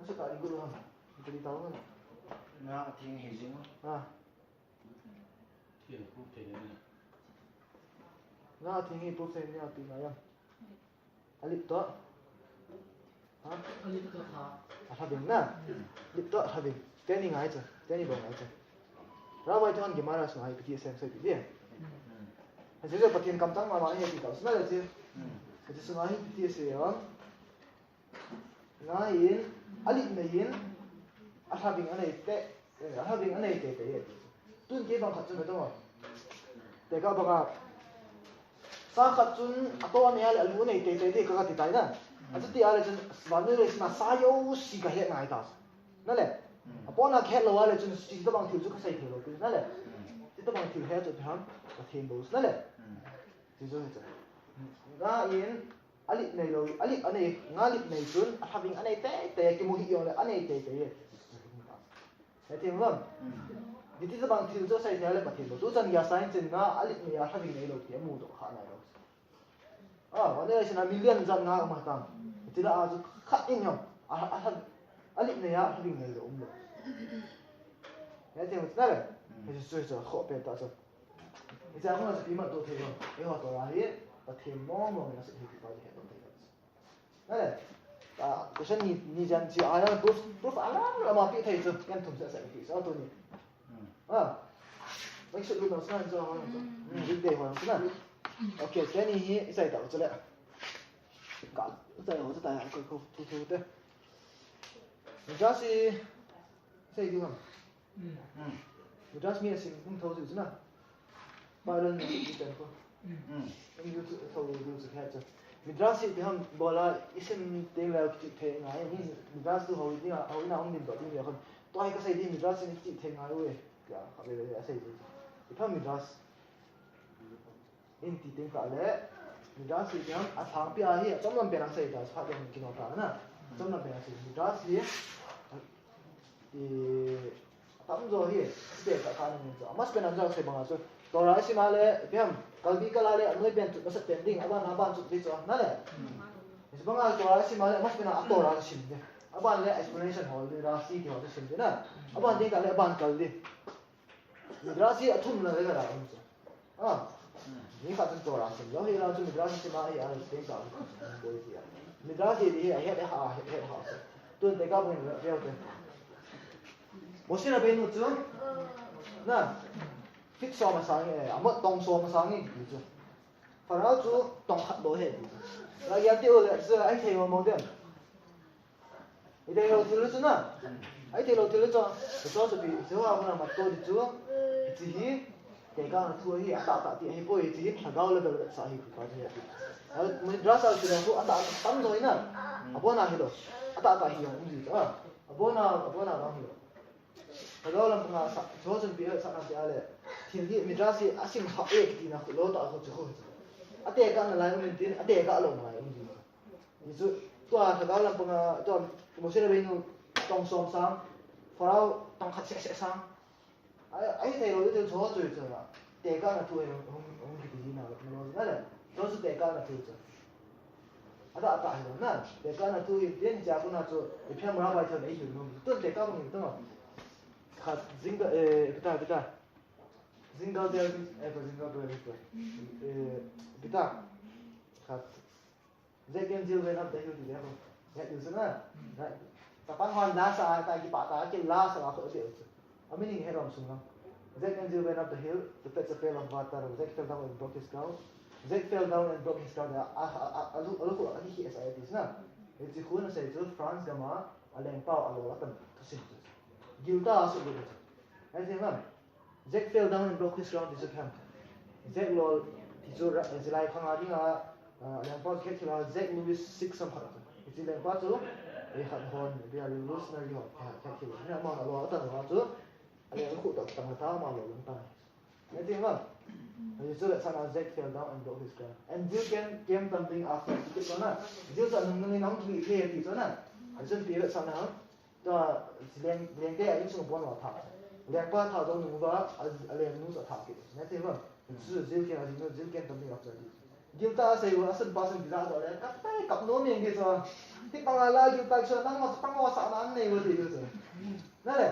Asa ka ri guru ham. Kali tau na. Nga atheng ahi jing. Ah. Nga atheng ahi proof sei dinga ipi ngai am. Alip toh. Ha? Alip toh ha. Alhaving na. Lip toh alhaving. Teni ngai chu. Teni bou ngai chu. Rabbi te hon Gemara sunga hi ipi ti asei, sei ipi ti. Hiche chu Pathen kamchang mama ahi ti tau sna le chu. Hiche sunga hi ipi ti asei ham. Nga in, alip nei in, alhaving anei te, eh, alhaving anei te te. Tun kei bang khat chu na tong. Te ka banga. Sa khat chun ato anei a le alu anei tei tei tei ka, kati tai na. Achuti a le chun vannoi leiset a sa jouse kahet ngai ta. Na le. Apona kahet lou a le chun chuti tabang thil chu kasei thei lou pi na le. Chuti tabang thil he chu ipi ham, Pathen bou na le. Chuti chu he chu. Nga in alip nei lou, alip anei, nga lip nei chun alhaving anei tei tei, kimu hih jong le anei tei tei. He thim lam. Chuti tabang thil chu sei thei le Pathen bou. Tuchan geiya sign chen nga alip nei a alhaving nei lou ti amu doh kha nai lou. Ah, vannoi leiset a million jat nga um ahitan. Chuti lah a chu khat in jong. A, a, a, alip nei a alhaving nei lou um lou. He thim chu na le. He chu chu khoh pen ta chu. Hiche a hung a chu ipi man to thei lou. Eiho Torah hi Pathen mong mong in asut hi ti pa hi he to thei lou. Nale. Ah, question ni, ni jan chi a jong proof, proof alam lam a pe thei chu. Ken thum seh seh pe sa tuni. Hmm. Ah. Bai sut lut nau sa chu. Hmm, weekday ho chu na. Okay, kei ni hi isei tau chu le. Ka isei ho chu ta ko ko thu thu te. Jasi Sei diu ham. Midrash mi asim um tho diu chu na. Bible mi asim diu pen ko. Um diu chu tho diu chu khe chu. Midrash hi ti ham bola isim teng leh kichih thei ngai. Midrash tu ho ni ho ina hung din to ding ya kon. Tua hi kasei di Midrash ni kichih thei ngai uve. Ya, kha ve ve asei diu. Ipi ham Midrash. Iti teng tah le, Midrash hi jong, alhangpi a hi, achom lam pen a sei ta, phat jong kino ta na. Achom lam pen a sei, Midrash hi, i, atamjo hi, site ka ka ni chu. Amasapen a jong sei bang a chu. Torah isim a le, ipi ham, kalbi kal a le, anoi pen chu, masat pen ding, aban, aban chu, ti chu, na le. Isim bang a Torah isim a le, amasapen a Torah sim ding. Aban le, explanation ho, le, Rashi ti ho, sim ding na. Aban ding ta le, aban kal ding. Midrash hi athum lang le ka la um chu. Ah. Mi khat chun Torah sim lou, hi la chu Midrash sim a hi a sim ta boi ti a. Midrash hi hi a het ha, het ha. Tun tekah bang le veu te. Moshe Rabbeinu chu. Na. Feet som asang e, amot tong som asang e ti chu. Pharaoh chu tong khat bou ahi ti chu. La ya ti u le chu ai thei mo mo dem. Ithei lou thil chu na. Ithei lou thil chu. Chu chu pi, chu a na mat to di chu. Hiche hi. Tekahna thu hi atah tah ti ahipoi, hiche hi lhagao level vetsah ahi ti pa chu ahi. A, Midrash a chu na thu atah tah tam joi na. Abona hilou. Atah tah hi jong um ji chu. A, abona, abona jong hilou. Lhagao lam panga sa, chu chun pi vetsahna ti a le. Thil hi Midrash hi asim kha e kiti na khu lou tah khu chu khu. Atekahna lai um in tin, atekah louna lai um ji. Hichu, tua lhagao lam panga, tua Moshe Rabbeinu tong som sang, Pharaoh tong khat seh seh sang. Ai, ai thei lou, chu chu chu chu. Tekahna thu hung, hung, hung kiti hi na, na lou na le. Chu chu tekahna thu chu. Atah, atah hi na. Tekahna thu hi, tin cha kuna chu, ipi ham Rabbi chun ei hi no. Tu tekah bang hi tu ma. Khat, zinga, eh, kita, kita. Zinga dia, eh, zinga dia, eh, kita. Khat. Jack and Jill went up the hill together. Jack Jill na. Right. Chapang hon la sa ta ki pa ta ki la sa la ko de. A meaning he rom sung na. Jack and Jill went up the hill to fetch a pail of water. Jack fell down and broke his crown. Jack fell down and broke his crown. A a a a lu a lu ko a ki ki sa ti na. Hiche khu na sei chu France gam a lengpa a lo la tan ka sin. Gilta a su de. Ai thei na. Jack fell down and broke his crown, ti chu khem. Jack lol, ti chu ra-, July khang a ding a, ah, lengpa khet thil a, Jack Louis six sam khat. Ti chu lengpa chu, ei khat hon, bia Louis na ri hon, khet, khet thil. Ni ama lo ta lo chu, a leng khu ta ta ta ma lo leng ta. Ni ti ma. Ni chu le sana Jack fell down and broke his crown. And Jill came, came tumbling after. Ti chu na, Jill sa nung nung nung ki the ti chu na. A chun ti le sana, Tua, leng, lengte a insung pon lo tha. Lengpa tha jong nung va, a, a lengnu sa tha ki. Na te va. Su zil ken a zil, zil ken tam ni va sa di. Gilta a sei va, a sun pa sun gilta do le, kap tai, kap nom yeng ki sa. Ti pang a la gilta ki sa, nang ma pang wa sa na nei va ti ki sa. Na le.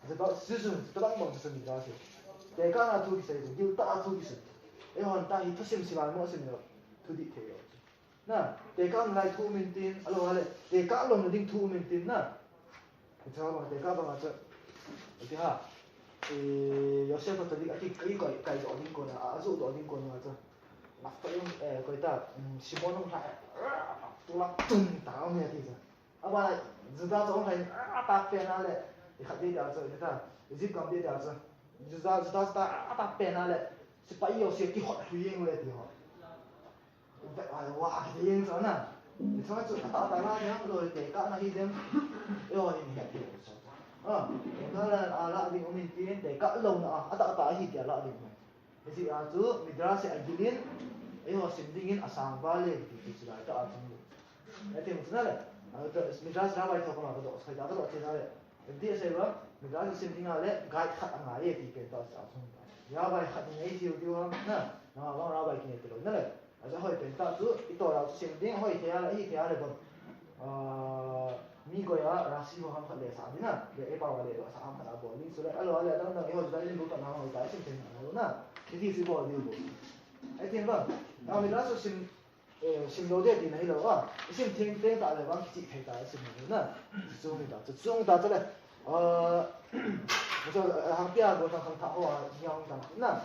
Ze ba, su su, ta bang bang sa ni ga se. Tekahna thu ki sei, gilta a thu ki sei. Eihon ta hi thusim sim a mo sim lo. Thu di thei lo. Na, tekah um lai thu um in tin, a lo a le, tekah lom na ding thu um in tin na. Hiche bang, tekah bang a chu. Iti ha. E, Yosef a talik a ti kai, kai, kai doh ding kon a, a, a zu doh ding kon a chu. Mak pa yung, eh, koi ta, mm, Simon hung hai, tulak tung ta um ya ti chu. A ba, Juda chu hung hai, a, a tak pen a le, i khat di ta chu, i ta, Egypt gam di ta chu. Juda, Juda, Juda, a tak pen a le, sipai Yosef ki hot hui yeng le ti ho. Ve, ai, wa, ki te yen chu na. Ni chu chu, ata, ata la, ni lo, tekahna hi dem. E, o, ni, ni, ni, chu. A, tekahna, a, la ding um in tin, tekah louna, a, ata, ata hi ti a la ding um. Hiche a chu, Midrash a gilin, eiho sim dingin, a sang va le, ti, ti, chu lai ta a chu. E, ti, mu chu na le. A, ta, Midrash Rabbi tho kama, ka do, sai ta, ka do, ti na le. Ti a sei va, Midrash sim ding a le, guide khat a ngai e ti pen ta sa thung. Ya vai khat nei tiu tiu ham na, na va Rabbi kine ti lo na le. A ja hoi pen ta chu, i Torah chu sim ding, hoi thei a le, hi thei a le bon. Ah, mi goi a, Rashi ho ham khat le sa ding na, le e pa le sa ham khat a bol ding chu le, a lo a le, dang dang, e ho chu dai lu ta na, hoi ta, sim thei na, lo na. Ti ti si bol ding bo. Ai tin va, na Midrash sim Eh, sim lou ding tina hilou a. I sim theng theng ta le vang kichih thei ta, i sim lou na. Chu mi ta, chu, chu ta, chu le. Eh, chu, eh, hang pia go thang thang tha ho a, ni hong tang na.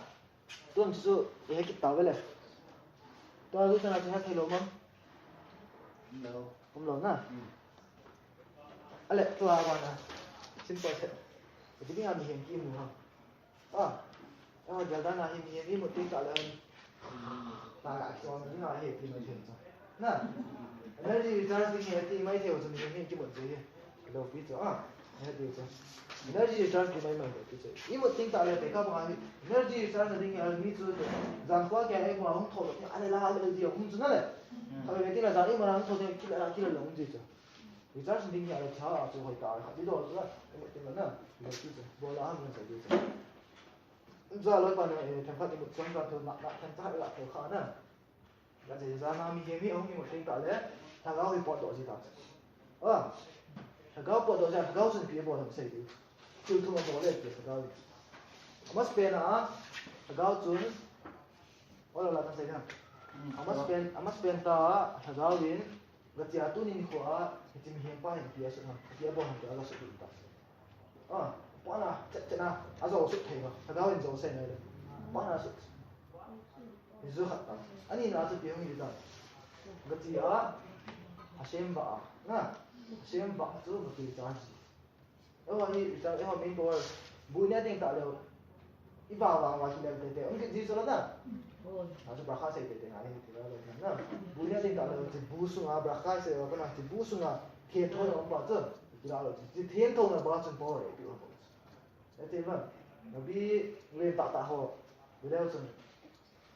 Tun chu, i he kit ta ve le. Tua lu sana chu he thei lou mam. Lou. Kum lou na. Hmm. Ale, tua ba na. Simple set. Ti dinga mihem kimu ham. Ah, ah, gel dan a hi mihem imut teng tah le. Na ga kichom dinga hi ti mai thei chu. Na. Energy recharge ding hi ti mai thei chu mihem hi kimut chu hi. Lo pi chu, ah. He ti chu. Energy recharge ti mai mai lo pi chu. Imut teng tah le te ka ba hi. Energy recharge ding hi mi chu. Jan kwa kya ai kwa hung tho lo. Ale la ale di hung chu na le. Ka le ti la jan imut hung tho te kila kila lo hung ji chu. Recharge ding hi a le cha a chu hoi ta, khat ti dol chu la, ti dol na, ti dol chu, bol a ham sa ti chu. Za lo pa na, eh, themkhat imut chang ka tu na, na, themkhat la tu kha na. La je za na mihem hi hung imut teng tah le, lhagao hi potdoh ji ta chu. Ah, lhagao potdoh ji, lhagao chun ipi bol ham sei ti. Thil thum a bol le ti lhagao hi. Ama spend a, lhagao chun, Ola la kan sei na. Ama spend, ama spend ta, lhagao in, ga chia tuni nikho a, hiche mihem pa hin ipi asut ham, ipi abol ham ti a ga sut ta. Ah, pa na, chet chet na, ajo sut thei na, lhagao in jo sei na le. Pa na sut. Hi jo khat ta. Ani na chu ipi hung hi ta. Ga chia, asem ba a, na, asem ba chu ga chia cha ji. Eiho hi, eiho main power. Buina ding ta leu. I va va va ki leu te te. Ong ki ji so la ta. Na chu bracha sei te te ngai ti la le na. Buina ding ta leu, chi bu sunga bracha sei wa na, chi bu sunga thien tho na pa chu. Ti la le, chi thien tho na ba chun power ti wa. E te ba. Na bi le ta ta ho. Bi le chun.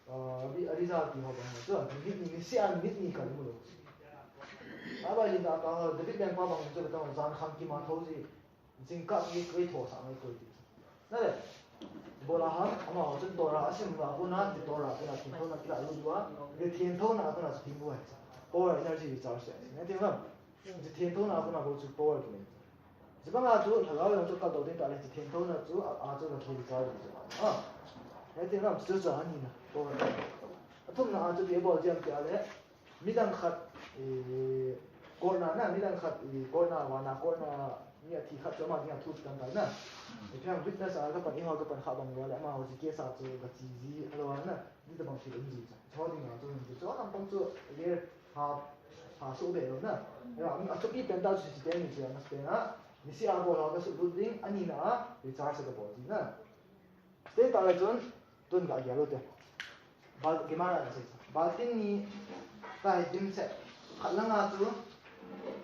Ah, abi, a result ti ho bang chu, minute ni, ni sia minute ni kal mu lou. Aba hin da ka ho, David leng pa bang chu, ta jan khang kima tho ji, jingkah ki koi tho sa ngai koi ti. Na le, ibola ham, amaho chun Torah asim va kona, ti Torah kona, thien tho na kila lu dua, le thien tho na kona, thien bu hai. Power energy recharge. Na ti ham. Hiche thien tho na kona bou chu power kinei. Hiche banga chu lhagao jong chu kaldoh ding tah le hiche thien tho na chu a, a chu la thei chai ding chu. Ah. Hiti lam chu chu ani na. Power. Athum na a chu ipi bol ji ham ti a le. Midang khat, eh, court na na, midang khat, eh, court na, vana court na, mi athi khat chu ama dinga thu chu kan kai na. Ipi ham witness a kapan, eiho kapan kha bang uva le, amaho chu case a chu ka chi ji, alo na. Ni tabang thil um ji cha. Cho ding a chu hin chu. Cho lampang chu ler ha, ha su be lo na. Ya, a thupi pen ta chu chi te ni chi a mas pen a. Ni si a bol ho ka su lut ding, ani na a, recharge ka bol ding na. Te ta le chun, tun ga gel lo te. Bal, Gemara na sei. Baltin ni ta hi dim set. Khat lang a chu,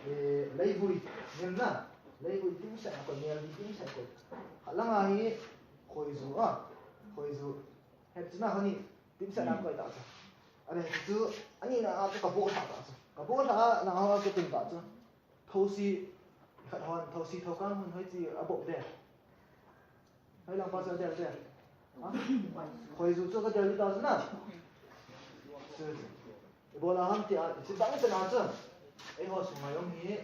eh, leivui, dim na. Leivui dim set a ko, mel dim set ko. Khat lang a hi, khoiju a, khoiju. Hep chuna honi, dim set a koi ta chu. Are chu, ani na a chu ka bo sa ta chu. Ka bo sa na a chu tum ta chu. Thosi, khat hon, thosi thokang hon hoi chi a bo de. Hoi lang pa chu de de. Ha? Khoiju chu ka de ta chu na. Chu chu. Ibola ham ti a, chi dang chu na chu. Eiho sunga jong hi,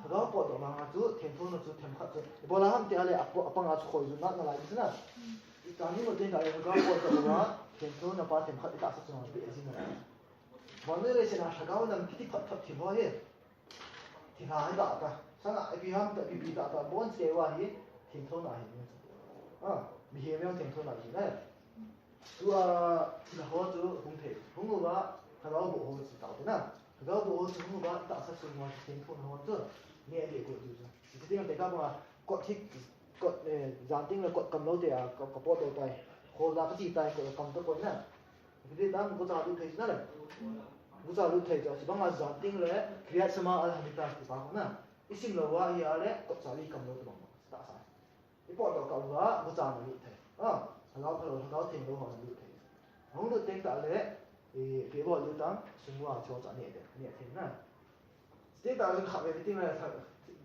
lhagao potdoh vanga chu, thien tho na chu, themkhat chu. Ibola ham ti a le, apo-, apanga chu khoiju na, na lai chu na. Itani mo tin da, lhagao potdoh vanga, thien tho na pa themkhat itahsa chunga be ji na. Bon le le se na, lhagao lam kiti phat phat thil ho hi. Thil ha hi da ta. Sanga, ipi ham ta, ipi pi da ta, bon se wa hi, thien tho na hi. Ah, mihem jong thien tho na hi na. Tua, thil ho chu hung thei. Hung uva, lhagao boh ho chu tao te na. Lhagao boh ho chu hung uva, tahsa sung uva, thien tho na ho chu. Neh le ko chu chu. Ti ti te ka ba, kot hi, kot, eh, jan ting le kot kam lou te a, ka, ka potdoh tai. Khol da ka chi tai, kot kam to ko na. Ti ti tam ko cha lut thei na le. Ko cha lut thei chu, chu banga jan ting le, Kriyat Shema al Hamita ti pa na. I sim lou uva hi a le, kot cha li kam lou te bang. Tahsa. I potdoh kah uva, gucha na lut thei. Ah, lhagao phalou, lhagao thenglou ho na lut thei. Hung lut teng tah le, i, ipi bol lut tam, sung uva cho cha neh de, neh thei na. Teng tah le khat ve teng le,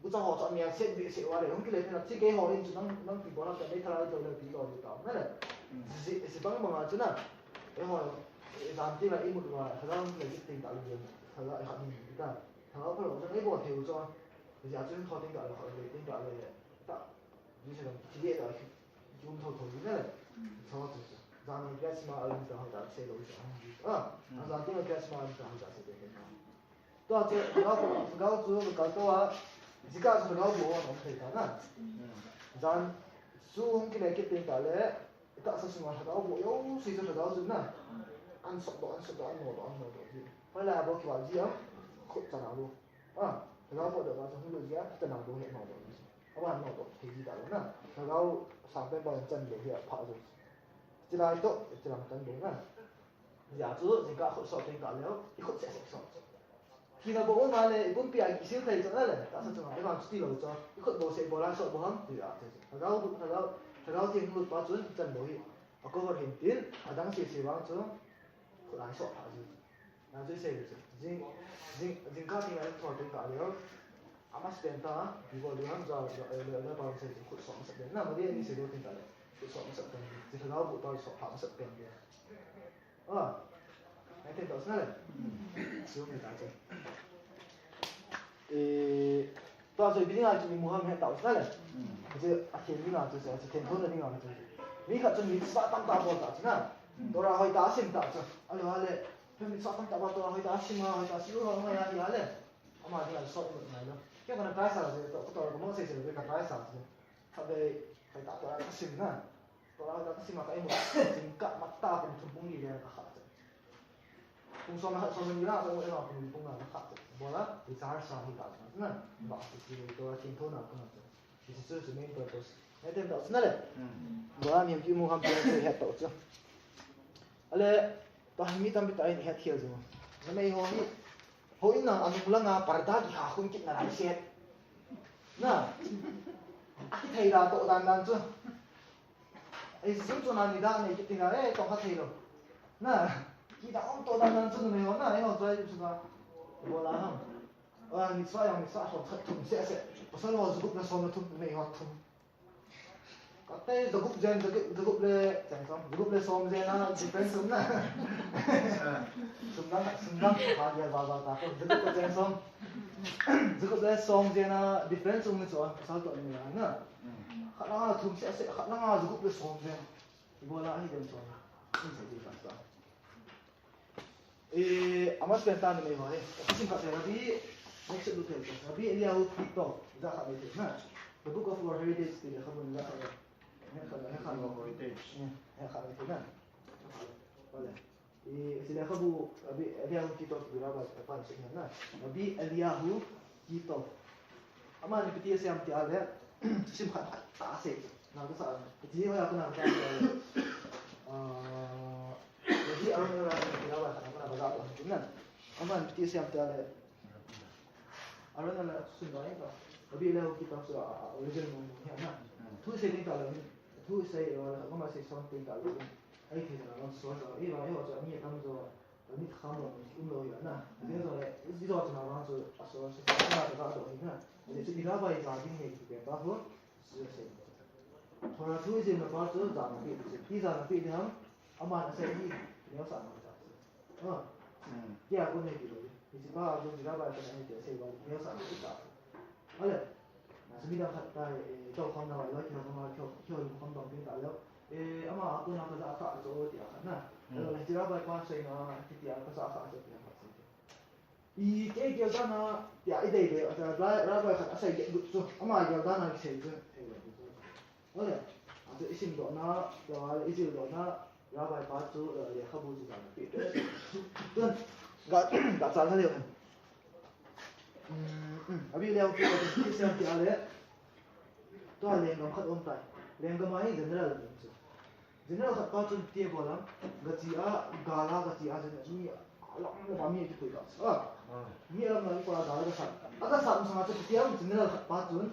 gucha ho cha neh set be set uva le, hung kile teng le, chi kei ho in chu nang, nang ipi bol ham ti le, thalai to le ipi lo lut tam na le. Ji, ji bang bang a chu na. Eiho, i dan ti la imut uva, lhagao le teng tah le, lhagao khat ni ta. Lhagao phalou chu ei bol thei u chu. Ji a chu tho teng tah le, khat ve teng tah le, ta. Ji se dang, ji le da, ji um tho tho ji na le. Chawa chu chu. Jan ni Kriyat Shema al Hamita ho ta se lo ji. Ah, a jan teng Kriyat Shema al Hamita ho ta se de na. Tua chu, lhagao, lhagao chu, kal to a, ji kah chu lhagao boh ho na um thei ta na. Jan, chu hung kile kit teng tah le, tahsa sunga lhagao boh jouse chu lhagao chu na. An sot doh, an sot doh, an no doh, an no doh ji. Hoilai a bou kival ji am, khut chan a bou. Ah, lhagao potdoh uva chu hung lut ji a, chan a bou he no doh ji. Aban no to thei ji ta lo na. Lhagao sang pen ba chan lo hi a pha jo. Chilai to, chilang tan lo na. Hijeh chun jingkah khut sop teng tah leh, i khut seh seh sop. Thina bou um a leh, i pumpi a kisil thei chu na leh, tahsa chunga, i vang chuti lo chu, i khut bou seh bol a sop bou ham, ti a, ti chu. Lhagao, lhagao, lhagao theng lut pa chun, chan bou hi, a cover hin tin, adang seh seh vang chu, khut a sop pha ji. Na chu i sei chu. Jing, jing, jingkah theng a thor teng tah leh, a mask pen ta, i bol ding ham, ja, ja, ja, ja, pa sei chu, khut sop masat pen. Na, ma di a ni sei lo teng tah leh, khut sop masat pen. Ji lhagao bu ta sop pha masat pen. Ah, ai ten tau sna le. Siu mi ta che. Eh, tua soi biding a chu mi muham he tau sna le. Che a thei mi na chu, che a thei thon na ding a chu. Mi khat chu mi sa tam ta bol ta chu na. Torah hoi ta sim ta chu. Alo ale, mi sa tam ta ba Torah hoi ta sim a, hoi ta sim a, hoi a le. Ama ding a sot ngai lo. Kei kana kai sa che to, Torah ko mo sei sei le ka kai sa che. Kha be, hoi ta Torah ka sim na. Torah ka sim a ka imut, jingkah matah pung thum pung li le ka kha che. Pung som le khat som le ni la ka imut e ma pung li pung nga ka kha che. Bol a, i char sa hi ka na. Ba ti ti Torah theng thon na ka na che. This is the main purpose. Ai ten tau sna le. Bol a mi ki mu ham pe he tau che. Ale, ta mi tampi ta in het hial jo. Na mei ho hi. Ho in na anung langa parda kiha khun kit na lai set. Na. A kithei da to dan dan chu. Ei, sim chu na ni da nei kiti na, eh, tong kha thei lo. Na, ki da ong to dan dan chu numei ho na, eh, ho choi chu na. Bol a ham. Ah, ni sa yang ni sa som khat thum se se. Pasal ho zugup na som na thum, numei ho thum. Ka te zugup jen, zugup, zugup le, jen som, zugup le som jen a, difference um na. Sum dang, sum dang, ha dia ba ba ta ko, zugup le jen som. Zugup le som jen a, difference um ni chu, pasal to ni na. Khat langa thum se se, khat langa zugup le som jen. Ibola hi dem som. Ni se di pasal. Eh, a mask pen ta numei ho hi. Sim khat le Rabbi, next to tell. Rabbi Eliyahu Titov, ja khat le na. The Book of World Heritage ti le kha bun ja khat le. Ne khat le kha. World Heritage. Ne, ne khat le na. Vale. Eh, si le kha bu Rabbi Eliyahu Titov bi Rabbi pa si na. Rabbi Eliyahu Titov. Amani ipi ti asei em ti a le, sim khat khat ta asei. Na ka sa, ipi ti hoiya kona ka sa. Ah, ipi ti Aaron Aaron ti la ba khat kona ba la ba na. Amani ipi ti asei em ti a le. Aaron Aaron sun ba ka. Abi le ki ta so, ah, ah, original mo mo ya na. Thu sei ni ta le. Thu sei lo la ka ma sei song ti ta le. Ai ti na lo so so. Ei ba ei ho cha ni tam zo. Mit kham lo, um lo hi na. Ti zo le, ti zo chuna vang chu, a so, so, so, na, ka do hi na. Ti chu i Rabbi ja ding nei ti pe pa ho, so, so. Torah thu i sim na pa chu, ja na pi, ti ja na pi ding ham, ama na sei hi, neo sa na ta. Ah. Ti a ko nei ti lo. Ti pa a ko i Rabbi ka nei ti sei ba, neo sa na ta. Ale. Na, sumi dang khat ta, eh, to kham na vai lo, kio kham na, kio, kio kham dang pin ta lo. Eh, ama a ko na ka ja kha cho ti a khat na. Lo le ti Rabbi pa sei na, ti ti a ka ja kha cho ti a khat sei. I ke gel dan a, ti a i dei dei, a ra, Rabbi khat a sei ge lut chu, ama gel dan a sei chu. Ole, a chu i sim doh na, lo a le i zil doh na, Rabbi pa chu, eh, lekhabu chu dan a pi. Tun, ga, ga chal ha le. Abi leng pi ka ti siam ti a le. Tua lenggam khat um tai. Lenggam a hi general ni chu. General khat pa chun ti a bol lam. Ga chi a, ga la ga chi a general ni a lam le ba mi ki pui ka. Ah. Mi lam na ko la ga la ga sa. A ga sa sanga chu ti a general khat pa chun.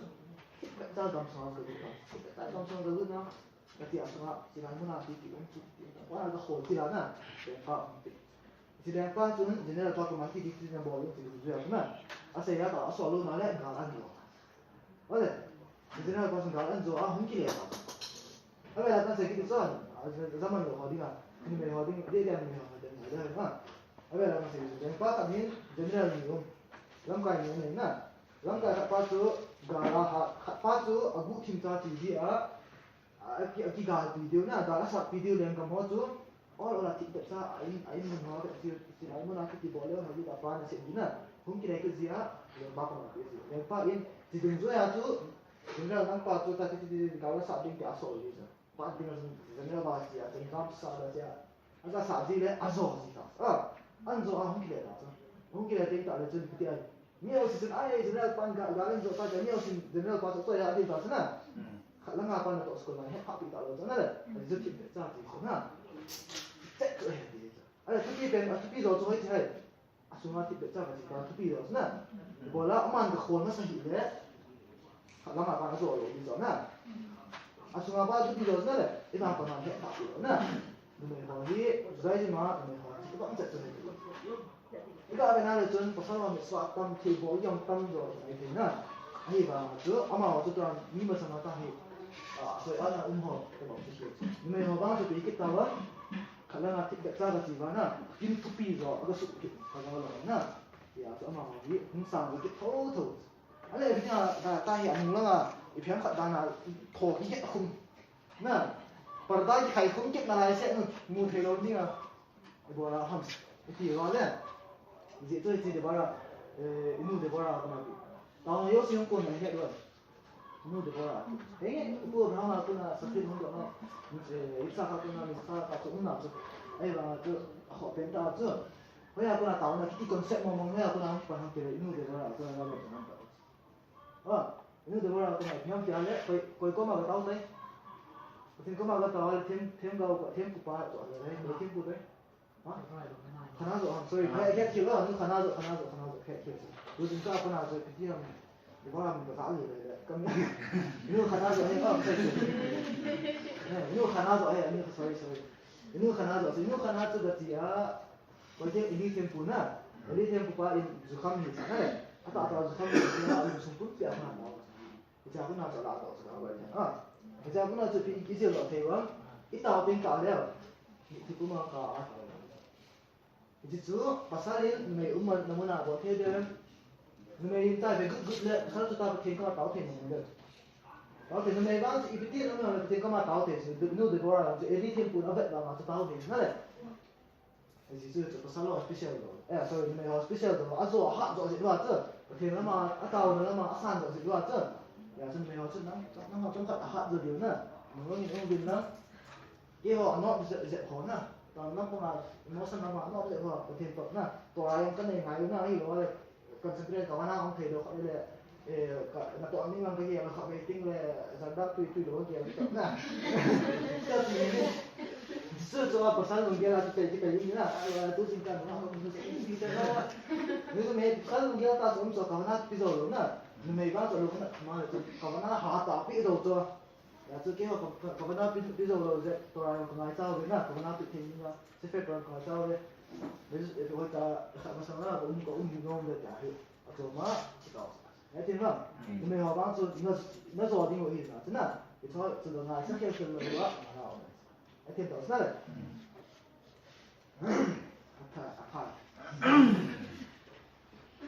Ka cha gam sanga ga ga. Ka cha gam sanga ga na. Ka ti a sanga, ti lai muna ti ti um ti ti. Wa ka khol ti la na. Ti pa um ti. Ti lai pa chun general pa ko ma ti ti ti na bol ti ti ya na. A se ya ta a so lo na le ga an lo. Ole. General pa chun ga an zo a hung ki le. A ve la ta se ki ti so. A zaman lo ho ding a. Ni me ho ding, de de ni me ho ding. De na. A ve la ta se ki ti. Pa ta ni general ni um. Lamkai ni um na. Lamkai khat pa chu ga la ha, khat pa chu a gu thim ta ti di a. A ki, a kigalpi diu na, gal a satpi diu lenggam ho chu, ol ol a thipbep sa, a in, a in mun ho, a in mun a kiti bol leu, hoi ta pa na se di na, hung kilei kit ji a, lengpa koma pe ji. Lengpa in, ti dungjuia chu, general lampa chu ta ti ti ti gal a sat ding ti a sol ji chu. Pa ding a general ba ji a, general sa da ji a. A sa sa ji le, a jo ji ta. A, an jo a hung kilei ta chu. Hung kilei te ta le chu, ti a, Mi assistant ai general pan ga ga len jo ta ga mi assistant general pa to ya di ba sana. Khat langa pan to school man he pa pi ta lo sana le. Ani jo thip cha ti so na. Check to he di. Ai thupi pen a thupi jo cho hoi hai. Asunga thip cha ka ti ba thupi jo sana. Bola aman ga khon na sa hi le. Khat langa pan to lo di jo na. Asunga ba thupi jo sana le. Ina pa na he pa pi na. Numei ho hi, zai ji ma, numei ho, ti bang chet chu. Iga ve na le chun, pasal ho mitzvah tam thei bo jong tam jo, ti thei na. Ahivang chu, amaho chu tua, mi masanga ta hi, a, soi ana um ho, ti bang chu. Numei ho bang chu pi kit ta va, khat langa thip bek cha ka ti va na, kin thupi jo, aga su kit, ka ga lo na. Ya, chu amaho hi, hung sang kit tho tho. Ale, pi na, ta, ta hi, anung langa, i phiam khat dan a, tho, i het khum. Na, parda kikhai khum kit nalai se, nu, mu thei lou ding a. Ibola ham, iti lou le. Ji tu iti de bara, eh, inu de bara ko na bi. Tao yo si hong ko na he lo. Inu de bara. He nge, ko Abraham ko na sa tin hong ko na. Eh, Isaac ko na, Isaac ko na chu. Ai ba chu, ho pen ta chu. Hoya ko na tao na kiti concept mo mo hoya ko na pa hang te inu de bara ko na lo na. Ah, inu Deborah ko na, hiam tia le, koi, koi koma ka tao tai. Pathen koma ka tao le, them, them gao ko, them kupa to le, le, le, them ku tai. Ha? Khana jo, I'm sorry. Khana, khe, khe, la, nu khana jo, khana jo, khana jo, khe, khe. Tu jin ka ko na jo, piti ham. Deborah min ka le, le, kam. Nu khana jo, eh, oh, sorry, sorry. Eh, nu khana jo, eh, nu, sorry, sorry. Nu khana jo, nu khana jo ka tia. Koi te Eli thempu na, Eli thempu pa in jukham hi sa na le. Ata ata jukham hi sa na, alu sung pun pia khana ta. Hicha khana cha la ta cha ba na. Hicha khana cha pi ki je lo thei wa. I ta pin ka le. Ti kuma ka a ta. Hichu pasal in numei um na muna bo thei de. Numei in ta ve gut gut le, pasal chu ta Pathen koma tao thei mo de. Tao thei numei bang chu i Pathen um na Pathen koma tao thei chu, nu Deborah chu Eli thempu na vet bang chu tao thei na le. Jesu chu pasal ho special lo. Eh, sorry, numei ho special lo. A jo, a hat jo jeh uva chu. Pathen lama, a taona lama, a san jo jeh uva chu. Ya chu numei ho chu nang, nang ho chomkhat a hat jo diu na. Nang lo ni ong din na. Keiho a nop jeh, jeh ho na. Taona lama, emotion lama a nop jeh ho. Pathen toh na. Torah jong ka nei ngai u na, ahilou le. Concentrate ka vana hong thei lou kha le, eh, ka, na to ani mang ka hi, ka kha ve ting le, zan da tui tui lou ka hi, ka na. Ka ti ni. Su chu a pasal lunggel a tu te ki te ni na, a, tu jing ka na, tu jing ka na. Ni tu me pasal lunggel ta som so ka vana pi zo lou na. Ni me ba zo lou na, ma le tu ka vana ha ta pi zo zo. Ya chu keiho ka, ka, ka vana pi, pi zo lou jeh, Torah jong ka ngaicha uve na, ka vana pi thei ni na, Sefer Torah ka ngaicha uve. Hoi ta, kha masang na, ka um, ka um ding nom le ta hi. A chu ma, chu ka. Ya tin vang. Mm. Numei ho bang chu, na, na jo ding u hi na, chu na. I chu, chu lo na, sa khel khel lo wa, na o. Ya tin to sa le. Mm. Apha, apha.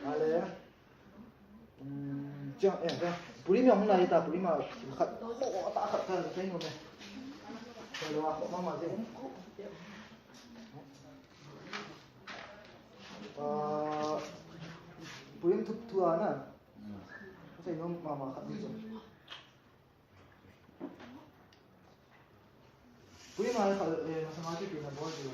Ale. Hmm, chang, eh, eh. Purim jong hung nai ta, Purim a khat, ho, ta khat, khat, khat, no me. Hello, ho, mama, je. Ah, Purim thu, thu a na. Sai no mama khat ni chu. Purim a kha, eh, masanga chu ipi na bol diu.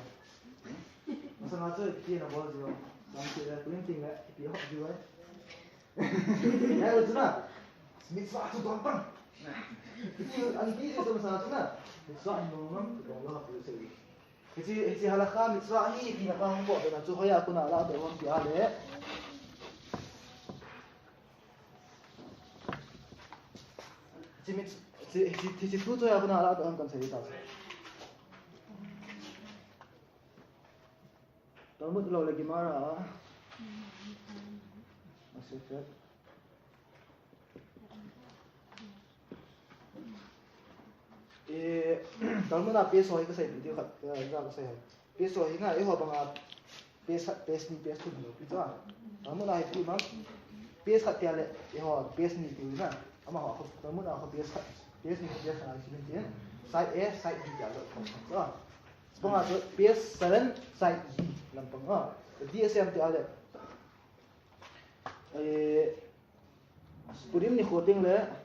Masanga chu ipi na bol diu. Dam ti le, Purim ting le, ipi hop diu ai. Ya, u chu na. Mitzvah chu don pan. Ipi an ti chu masanga chu na. Mitzvah no ngam, don lo hop diu sei. Hiche, hiche halakha mitzvah hi ipi na pa hung bol na chu hoiya kona la to hung ti a le. Hiche mit, hiche, hiche, hiche thu chu hoiya kona la to hung kan sei ta. Talmud lo le Gemara. Masechet. Eh, Talmud a page ho hi kasei pi diu khat, eh, ka kasei hai. Page ho hi na, eiho banga page khat, page ni, page thum lo pi chu a. Talmud a hi pi ma, page khat tia le, eiho page ni tiu na. Amaho, Talmud a ho page khat, page ni, page khat a hi pi tia. Side A, side B tia lo, chu a. Banga chu page seven, side B lampang a. D S M tia le. Eh, Purim nikho teng le.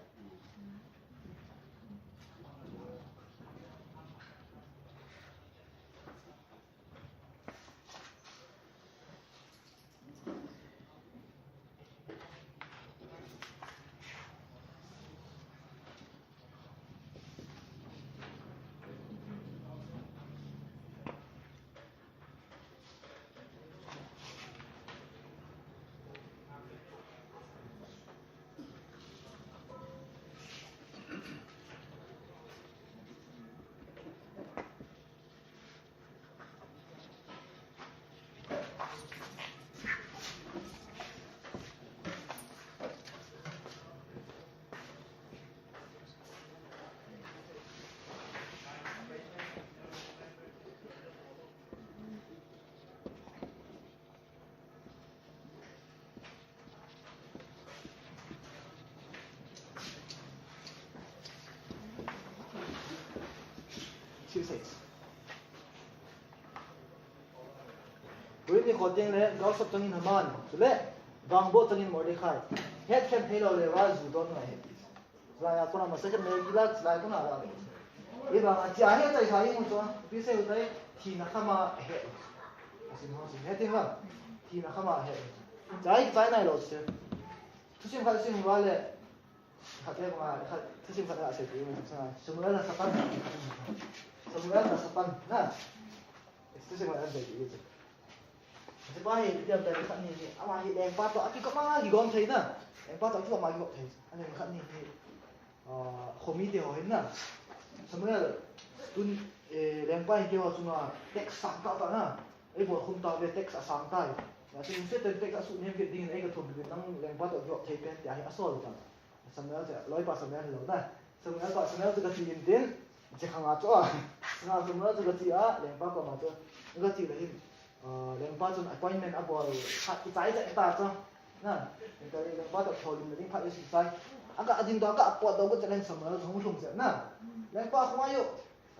Purim nikho teng le, gaosap changin Haman, chule, vangboh changin Mordecai. Hetkhen theilou le, va ju don ngai he. Chulai a kona Masechet Megillah, chulai kona la. Hivang a, chia he chai sa hi mu chu, ipi sei u tai, thina khama he. Asim ho sim, he tin vang. Thina khama he. Chai, chai nailou se. Thusim khat sim uva le, khat le vang a, khat, thusim khat a sei ti, Samuel ha Satan. Samuel ha Satan, na. Thusim khat a sei ti. Hiche pa hi, ipi ham itile khat ni hi, ama hi lengpa toh akikop ma kigom thei na. Lengpa toh akikop ma kigom thei. Ahile khat ni hi, ah, khomi te ho hin na. Samuel, tun, eh, lengpa hin keiho chunga tax sang tah tah na. Eibolkhum tauve, tax asang tai. Hijeh chun Satan tax asuh nem vet dingin eiga thum vet nang lengpa toh kigop thei pen tia hi asol ta. Samuel chu, loipa Samuel hilou na. Samuel pa, Samuel chu kati in tin, hiche khang a chu a. Samuel chu kati a, lengpa koma chu, kati le hin, ah, lengpa chun appointment abol, khat kichai chai ta chu. Na, lengpa toh tholim na ding phat kichai. Aga ding doh, aga potdoh got chai le Samuel chu hung lhung chai na. Lengpa, kho ngai o.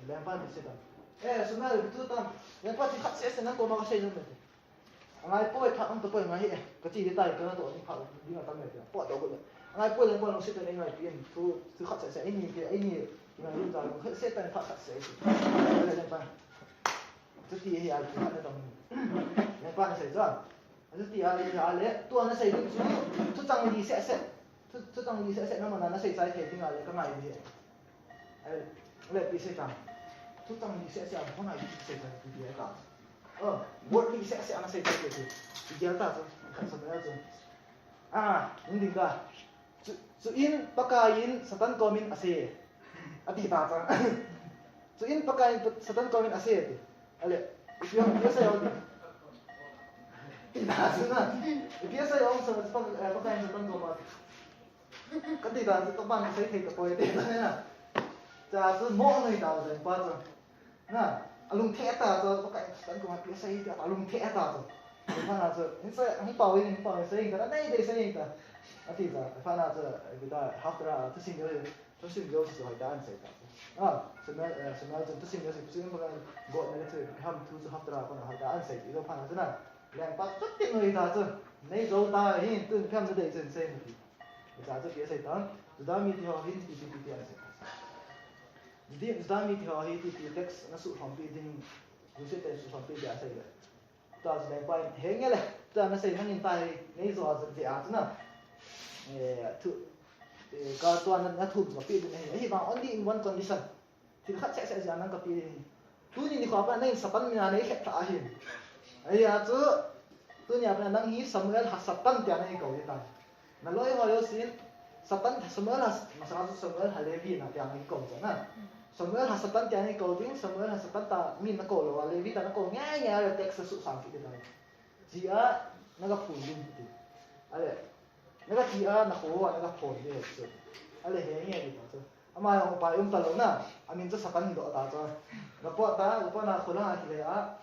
Lengpa ti seh tan. Eh, Samuel, tu tan. Lengpa, thil khat seh seh nang koma kasei nom e. Angai poi, phat um tapoi, ngai hih e. Kati hitai, kana toh ding phat ding atam e tia. Potdoh got le. Angai poi, lengpa lungset tah in eingaipi in. Thu, thu khat seh seh, eini te, eini. Ngai lum ja lung, seh tah in phat khat seh seh. Lengpa. Chuti hi a, thu khat na tong. Lengpa na sei chu. Chuti a, hi a le, tua na sei ding chu, thuchang li seh seh. Thu, thuchang li seh seh, na mana na sei chai thei ding a le, ka ngai ding e. Ahile, ipi sei tam. Thuchang li seh seh a, hon a ipi sei tam, ipi sei tam. Oh, word li seh seh a na sei tam ipi sei. Igel ta chu, khat Samuel chu. Ah, hung ding ka. Chu, chuin Pakaiyin Satan komin asei. Ati ta chu. Chuin Pakaiyin Satan komin asei ati. Ahile, ipi hung, ipi asei hung. Ti ta chu na. Ipi asei hung sa, pa, eh, Pakaiyin Satan koma. Kati ta chu, kapan sei thei tapoi, ti ta na. Cha chu mo noi ta chu, pa chu. Na, alung theh ta chu, Pakaiyin Satan koma ipi asei ti, alung theh ta chu. Pha na chu, hin sei, hin pao hin, hin pao hin, sei hin ta, nei dei sei hin ta. Ati ta, pha na chu, ipi ta, haftarah, thusim jo, thusim jo chu hoitah in sei ta chu. Ah, Samuel, eh, Samuel chu thusim jo chu, thusim jo chu, got na le chu, ham thu chu haftarah kona hoitah in sei, ilo pha na chu na. Lengpa chu ti noi ta chu, nei jo ta hin, tun ipi ham nadei chun sei hin ti. Cha chu ipi asei tan, Juda mite ho hin, ipi, ipi, ipi asei. Juda, Juda mite ho hi, ipi, ipi tax na suhlhompi ding, Jew te suhlhompi ding asei le. Tua chu lengpa in, he nge le, tua na sei nangin ta hi, nei jo a, je a chu na. Eh, thu, eh, ka tua na, na thum chu kapeh ding ahi, ahivang only in one condition. Thil khat seh seh jeh a nang kapeh ding. Tuni nikho a pat nangin Satan min a nei khet lha ahi. Ahia chu, tuni a pat nang hi Samuel ha Satan tia nei kou ding tai. Na loi ho jousen, Satan, Samuel ha, masanga chu Samuel ha Levi na tia nei kou ding na. Samuel ha Satan tia nei kou ding, Samuel ha Satan ta min na kou lou a, Levi ta na kou ngai ngai a le tax a suhsang kit ding tai. Ji a, na kaphun ding ti. Ale, na kati a, na kho a, na kaphun ding chu. Ale, he nge ti ta chu. Ama jong upai um talou na, amin chu Satan doh ta chu. Gapot ta, gapot na kho lang a kile a.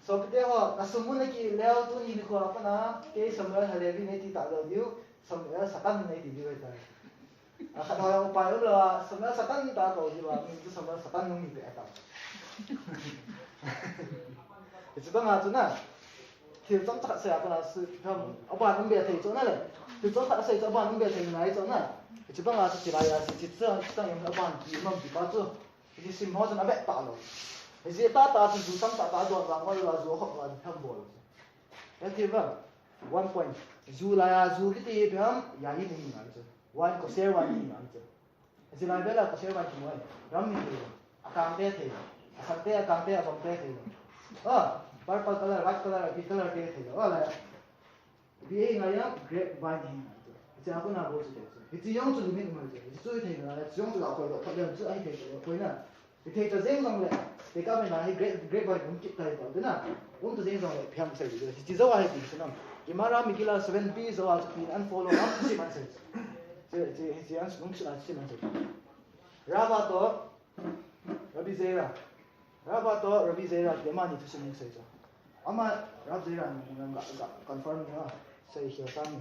Sopite ho, na sum mun a kileo tuni nikho a pat na, kei Samuel ha Levi nei ti talou diu, Samuel Satan nei ti diu ahitai. A khat ho jong upai um lou a, Samuel Satan ta kou diu a, min chu Samuel Satan nung ni pe ta. Hiche banga chu na, thil chomcha khat sei a kona chu, tham, aban um be thei chu na le. Thil chomcha khat sei chu aban um be thei ngai chu na. Hiche banga chu chilai a, hiche chu, chu tang in aban ki, um am ti pa chu. Hiche sim ho chun avet talou. Hiche tah tah chu ju tam tah tah don vang, ol la ju khop vang tham bol. Hiti vang, one point. Ju lai a ju kiti hi ipi ham, ya hi nei ngai chu. Wine, kosher wine nei ngai chu. Hiche lai vel a kosher wine kimu e. Rum nei thei lou. Akang te thei lou. Asang te, akang te, avom te thei lou. Oh, purple color, white color, green color te thei lou. Oh, lai. Ipi hi ngai ham, grape vine hi ngai chu. Hiche a kona bou chu te chu. Hiche jong chu limit um chu. Hiche chu hithei nalai, hiche jong chu la koi lou, phat lem chu ahithei lou, koi na. Hithei ta jeng jongle, tekah bena hi grape, grape vine um kit tai tau, tina. Um ta jeng jongle, ipi ham sei, hiche jou a hi ti chu nam. Gemara Megillah seven B jou a chu ipi an follow ham, thusim an sei. Hiche, hiche, hiche an sung chu thusim an sei. Rava toh, Rabbi Zera. Rava toh Rabbi Zera, ti amani thusim hung sei chu. Ama Rav Zera ni, ga, ga, confirm ni ha, sei khel ta ni.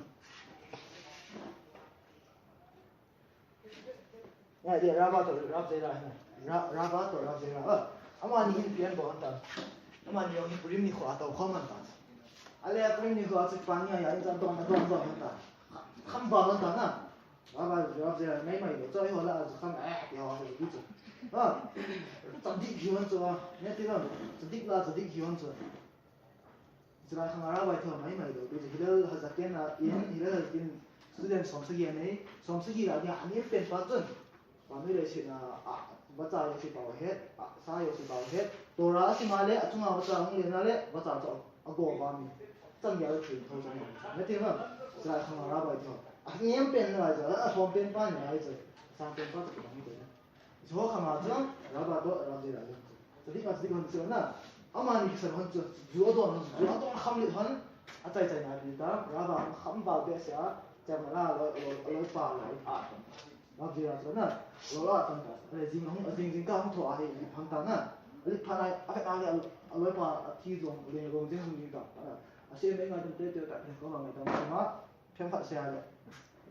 Ngai de, Rava toh Rav Zera hi. Ra-, Rava toh Rav Zera. Ah, amani hin pian bol hon tan. Amani jong hin Purim nikho a tou khom hon tan. Ale Purim nikho a chu pan nia a in chan don a don don hon tan. Kham ba hon tan na. Rava, Rav Zera mai mai lo. Choi ho la chu kham eh ti ho ho ti chu. Ah, tzadik hi hon chu. Ne ti lo. Tzadik la tzadik hi hon chu. Chulai khang a Rabbi thei mai mai lo, tu chu Hillel HaZaken a in, Hillel HaZaken student som sagi anei, som sagi la dia anem pen pa chun. Pa mi le sin a, a, vacha jouse pao het, a, sa jouse pao het, Torah asim a le, achunga vacha hung len a le, vacha chu ago va mi. Chan dia le thin tho chan. Ne ti ma, chulai khang a Rabbi thei. Anem pen lai chu, asom pen pa ni lai chu, asan pen pa chu kibang te. Chu khang a chu, Rava toh Rav Zera chu. Tzadik a tzadik hon chu na. Amani kisan hon chu, ju adon hon, ju adon kham let hon. Achai chai na ti ta, Rava kham val behseh a, chai ma la loi, loi, loipa lai a. Rav Zera chu na, loi a tan ta. Ale jing hung, jing jing kah hung tho a hi, hung ta na. Ale phat a, a phat a le, a loipa a thi jong, le jong jing hung jing ta. Asei me ngai tan te te ta, ko ma ngai tan ma. Themkhat sei a le,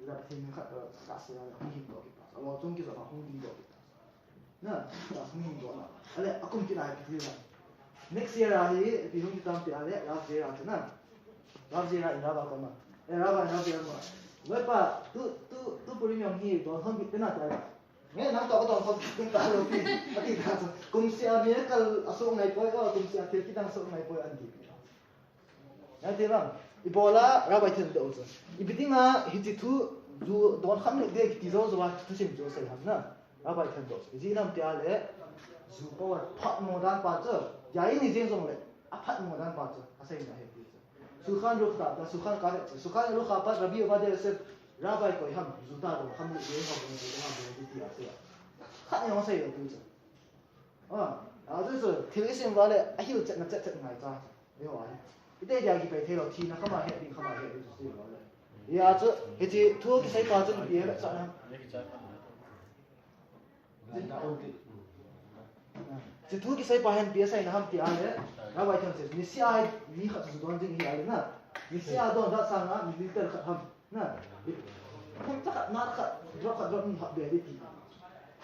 Pathen themkhat, eh, ka sei a le, hung hing doh kit ta. Alo chung kit a hung hing doh kit ta. Na, ta hung hing doh na. Ale, akum kit a kit a. Next year a hi, ipi hung kit tam ti a le, Rav Zera chu na. Rav Zera in Rava koma. Eh, Rava in Rav Zera koma. Loipa, tu, tu, tu Purim jong hi, don hon bit te na ta le. Nge, nang toh ka don hon bit te ta lo pi. Ati ta chu. Kum seh a miracle a soh ngai poi, oh, kum seh a thil kidang soh ngai poi an ti. Ngai ti bang, ibola Rabbi thei doh chu. Ipi dinga hiche thu ju don kham le de kiti jou jou a thusim chu sei ham na. Rabbi thei doh chu. Ijeh inem tia le, ju power phat mo dan pa chu. Jai ni jeng jong le, aphat mo dan pa chu. Asei na hi ti chu. Shulchan Aruch ta, ta Shulchan Aruch chu. Shulchan Aruch a pat Rabbi Ovadia Yosef, Rabbi koi ham, ju ta don kham le de ham, don kham le de ti a sei. Khat ni jong sei doh ti chu. Ah, a chu chu, thil isim uva le, ahil chetna chet chet ngai cha. Eiho ahi. Ite dia kipe thei lou, thina khama he ding khama he ding chu uva le. Hia chu, hiche thu kisei pa chun ipi he cha na. Hiche thu kisei pa hin ipi asei na ham ti a le, Rabbi thei chu, niseh a mi khat chu don ding hi a le na. Niseh a don da sanga, mi liter khat ham. Na, themcha khat, na khat, drop khat, drop ni hap be di ti.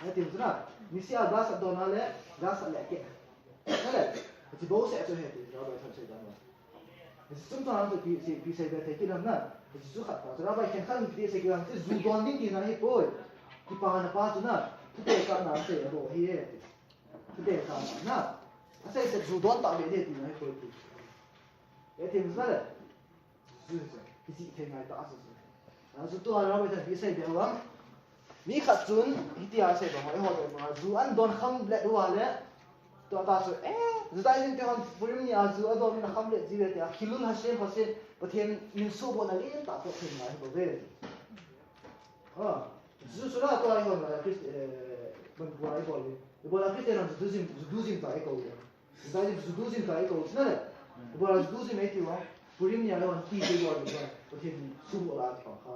Na ti chu na, niseh a glass khat don a le, glass khat le ke. Na le, ti bo se chu he ti, Rabbi thei sei dan. Sum chu na chu ipi, ipi sei be thei kit ham na, ti chu khat pa. Rabbi khenkhat in ipi sei kit ham, ti ju don ding tina hi poi. Kipana pa chu na, thuteh kah na sei a bou hi e ti. Thuteh kah na. Asei se ju don ta be di tina hi poi ti. E ti chu na le. Ju chu, kijih thei ngai ta chu chu. A chu tua Rabbi thei in ipi asei be uvam. Mi khat chun, hitia asei bang, eiho le bang, ju ahin don kham let uva le. Tua ta chu, eh, Judaism te hon Purim ni a ju adon in akham let ji ve tia, Chillul Hashem, Hashem, Pathen min suhbohna lentah toh thei ngai hi bou ve. Ah, ju chu la tua eiho la Christ, eh, Manipur a ibol le. Ibol a Christian hon Judaism, Judaism ta ikou le. Judaism, Judaism ta ikou chu na le. Ibol a Judaism ei ti uvam. Purim ni a le hon ti te bol ni uvam. Pathen suhboh la ti pang kha.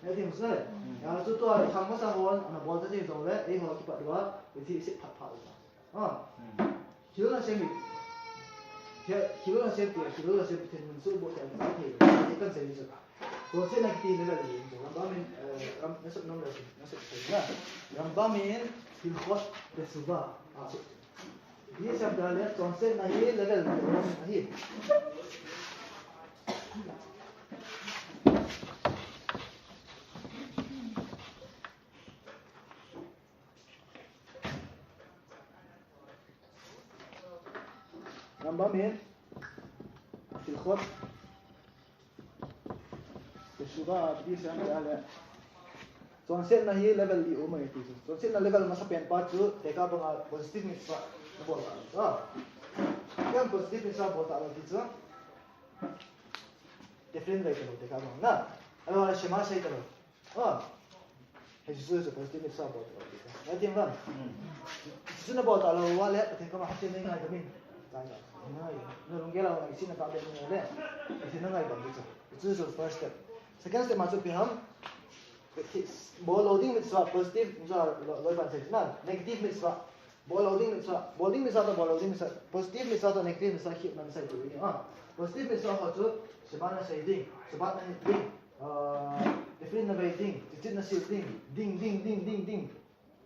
Ei ti chu na le. Ya chu tua thang masa hon, ana bol ta thei jong le, eiho kipat uva, ei ti sep phat phat uva. Ah. Chillul Hashem hi. Chillul Hashem ti, Chillul Hashem Pathen min suhboh ti a ti thei. Ei kan sei chu. Chonsetna kiti level hi, Rambam in, eh, Ram-, nasut nom le, nasut thei na. Rambam in Hilchot Teshuva, ah, so. Bie Siam ta le, chonsetna hi level hi, ahi. Rambam in, Hilchot Teshuva, Bie Siam ta le. Chonsetna hi level li um ahi ti chu. Chonsetna level masa pen pa chu, tekah banga positive mitzvah na bol ta. Ah. Ken positive mitzvah bol ta lo ti chu. Tefillin vei ta lo tekah banga. Ayo, Shema sei ta lo. Ah. Hiche chu, chu positive mitzvah bol ta lo. Ngai ti uvam. Hmm. Chu na bol ta lou uva le, Pathen koma Hashem nei ngaidam in. Ngai, ngai. Na lunggel a ngai sin na ta be ni le. Pathen na ngaidam chu. Chu, chu first step. Second step ma chu ipi ham. Bol lou ding mitzvah, positive mitzvah lo, loi pan sei na. Negative mitzvah. Bol lou ding mitzvah. Bol ding mitzvah toh bol lou ding mitzvah. Positive mitzvah toh negative mitzvah khit na sei tu ni. Ah. Positive mitzvah ho chu, Shema na sei ding. Shabbat na het ding. Ah, Tefillin na vei ding, tzitzit na sil ding, ding, ding, ding, ding, ding.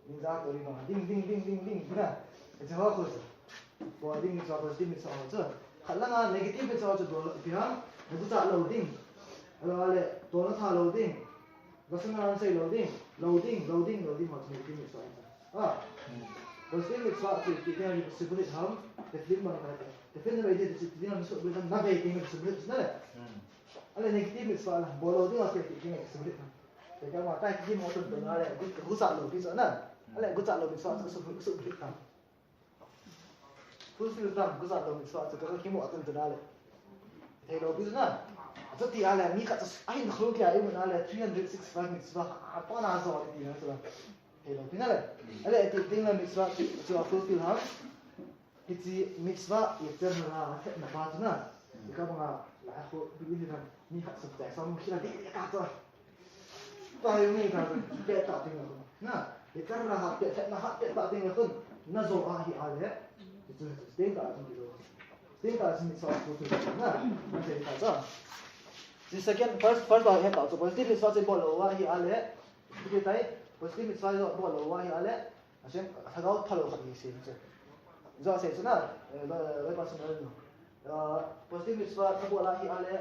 Ding ja to ding, ding, ding, ding, ding, ding, na. Hiche ho khu chu. Bol ding mitzvah, positive mitzvah ho chu. Khat langa negative mitzvah ho chu bol ipi ham, na guchat lou ding. Ahilou le, tolna tha lou ding. Lashon hara sei lou ding, lou ding, lou ding, lou ding ho chu negative mitzvah ho chu. Ah. Positive mitzvah chu ipi ding ham, positive ham, Tefillin bol kha. Tefillin na vei ding, tzitzit na sil ding, na vei ding, positive na le. Hmm. Ale negative mitzvah la, bol lou ding a kiti ding a kisubmit ham. Te ka ma ta kimo tun tun ale, gu-, guchat lou pi chu na. Ale guchat lou mitzvah chu sub-, submit ham. Fulfill tam, guchat lou mitzvah chu ka kimo tun tun ale. Thei lou pi chu na. Chuti ale, mi khat chu ahin khol kei a imu na le, three hundred sixty-five mitzvah, a pa na jo ti na chu la. Thei lou pi na le. Ale, ti ding la mitzvah chu, chu a fulfill ham. Hiche mitzvah yetzer hara lhepna pa chu na. Ka banga la khu bi ni na mi khat sum tai sam khi la ding ka chu. Pa yu ni ka chu pe ta ding la khu. Na, yetzer hara ha pe, lhepna ha pe ta ding la khu. Na jo a hi ale. Hichu hichu ding ta ding ki jo. Ding ta chu mitzvah khu chu na. Na sei ta chu. Hiche second, first, first la he ta chu. Positive mitzvah chu bol lou a hi ale. Hiche tai, positive mitzvah chu bol lou a hi ale. Asem, lhagao phalou khat hi sei chu. Joh sei chu na, eh, lo, lo pa chu na nu. Ah, positive mitzvah na bol a hi ale,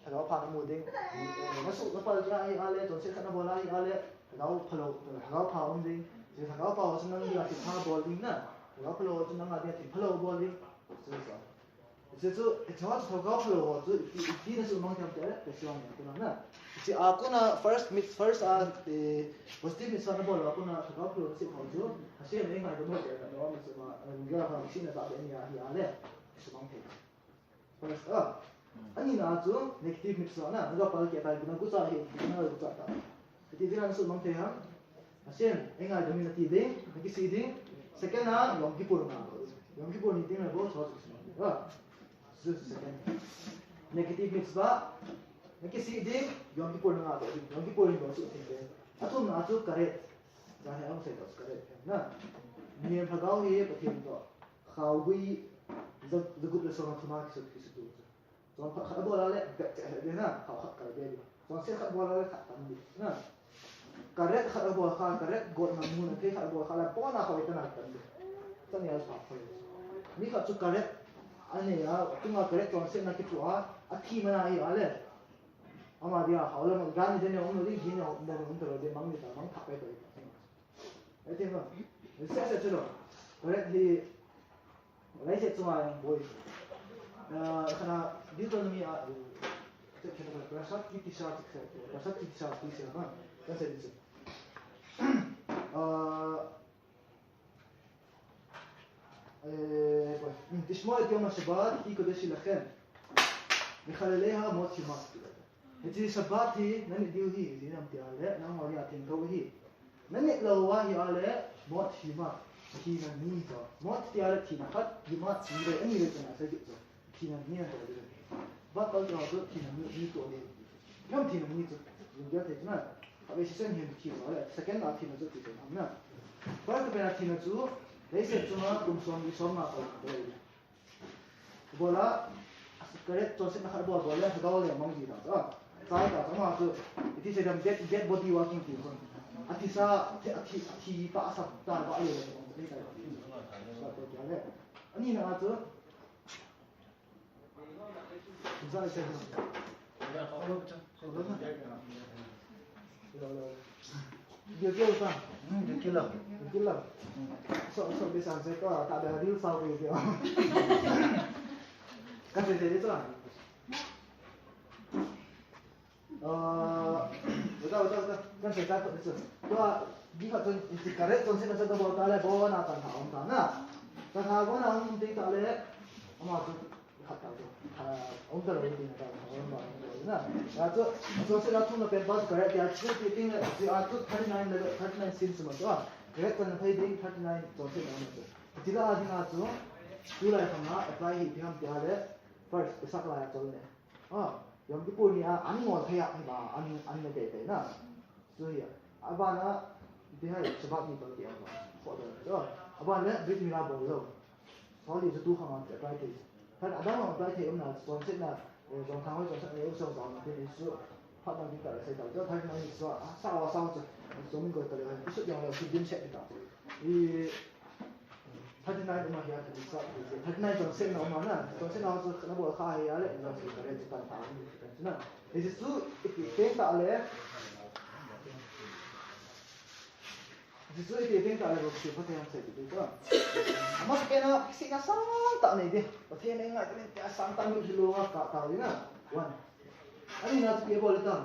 lhagao pha na mu ding. Eh, na su, na pal kei a hi ale, chonset khat na bol a hi ale, lhagao phalou, lhagao pha um ding. Hiche lhagao pha ho chu nang dia thil pha bol ding na. Lhagao phalou ho chu nang dia thil phalou bol ding. Chu chu. Hiche chu, hiche ho chu lhagao phalou ho chu, iti, iti na sumang tham te, te sumang ne, kuna na. Hiche a kuna first mit-, first a, eh, positive mitzvah na bol a kuna lhagao phalou chu ho chu, Hashem eingaidam u te, na mitzvah, eh, ga kha si na ta te ni a hi a le, sumang thei. First a. Ani na chu negative mitzvah na, na ga pal kei tai, na guchat hi, na guchat ta. Iti ding a na sumang thei ham. Hashem, eingaidam in nati ding, na kisih ding. Second a, Yom Kippur na. Yom Kippur ni ding na bol, so, so, so. Chu second. Negative mitzvah. Na kisih ding, Yom Kippur na bol ding. Yom Kippur ni bol su thei ding. Athum na chu karet. Ja he ang sei to karet. Na. Ni lhagao hi Pathen to. Khaogui, za, zagup le song thuma kisut, kisut tu. Chonset khat abol a le, beh cheh le na, khao khat kal be di. Chonset khat abol a le, khat tan di. Na. Karet khat abol kha, karet got na mun, thei khat abol kha le, pona khoi tan tan di. Chani a sa khoi. Mi khat chu karet anei a, tunga karet chonset na kipu a, athi mana hi a le. Ama dia, hao le, gan ni de ne, um lo di, gi ne, um lo, um lo di, mang ni ta, mang thak pe pe. Ai te ma. Sese chulo. Karet hi Lai se chunga yang boi. Ah, kana Deuteronomy a, eh, che, che, Parashat Ki Tisha, che, che, Parashat Ki Tisha, Ki Tisha, ha? Kan se dice. Ah, eh, boi. Hmm, תשמור את יום השבת, כי קודש הוא לכם. מחלליה מות יומת. Hiche Shabbat hi, na nit diu hi, hiche nam ti a le, nangho ni a thengtho hi. Na nit lou a hi a le, mot hi ma, thina ni to. Mot ti a le thina khat, hi ma, ni le, ani le chana sa ki to. Thina ni to le. Ba kal to to thina ni, ni to le. Kam thina ni to. Ni ga te na. A ve si sen hin thi to le. Second a thina to ti to na. First pe na thina chu, leiset chunga kum som ni som nga to le. Bol a, karet chonset na khat bol, bol le, lhagao le mang ji ta, ah. Chai ta, ama chu, iti se dam dead, dead body walking ti kon. Athi sa, athi, athi, athi pa sa, ta ba le, le, le, le. Ani na chu. Sa le se. Lo, lo. Gilgil pa. Hmm, gilgil lang. Gilgil lang. Hmm. So, so, bisa sa ko, ta da dil sa ko gilgil. Kasi sa ito. Ah, wata, wata, wata. Kasi sa ko ito. To, di ka to, iti karet, to, sino sa to, bota le, bona, tan ha, on, tan na. Tan ha, bona, on, ti, ta le. Ama to. Khat ta chu, ah, um ta lou ti na ta, um ba, um ta lou na. Ya chu, chonset na thum na pen pa chu karet ya chu ti ting le, chu a chu thirty nine le, thirty nine sin chu ma chu a. Karet tan na thei ding thirty nine chonset na ma chu. Ti la a ding a chu, tulai khang a apply hi ipi ham ti a le, first, Pesach lai a chol ne. Ah, Yom Kippur ni a, an ngol thei a, hi ba, an, an ne tei tei na. Chu hi a, abana, ti hai, Shabbat ni pal ti a, kho da, to. Abana, Brit Mila bol lou. Soli chu tu khang a apply thei. Khat adang a apply thei um na, chonset na, eh, chon thang hoi chonset na, eh, so, so, na, te, so. Phat dang ding tah le sei tah. Chu thirty nine chu, a, sa a sa chu. Chu min koi tah le, i sut jong le, chu dim set ding tah. I, thirty nine uma hi a, thirty nine sa, thirty nine chonset na uma na. Chonset na chu, na bol kha hi a le, na chu ka le chu pan tah, chu na. Hichu, i ti teng tah le. Hichu i ti teng tah le, bol chu Pathen sei ti chu. Ama sa kena, kisihna sang tah nei di. Pathen ei ngai tah le, a sang tah mitlhi longa kap tau di na. One. Ani na chu pi bol ta.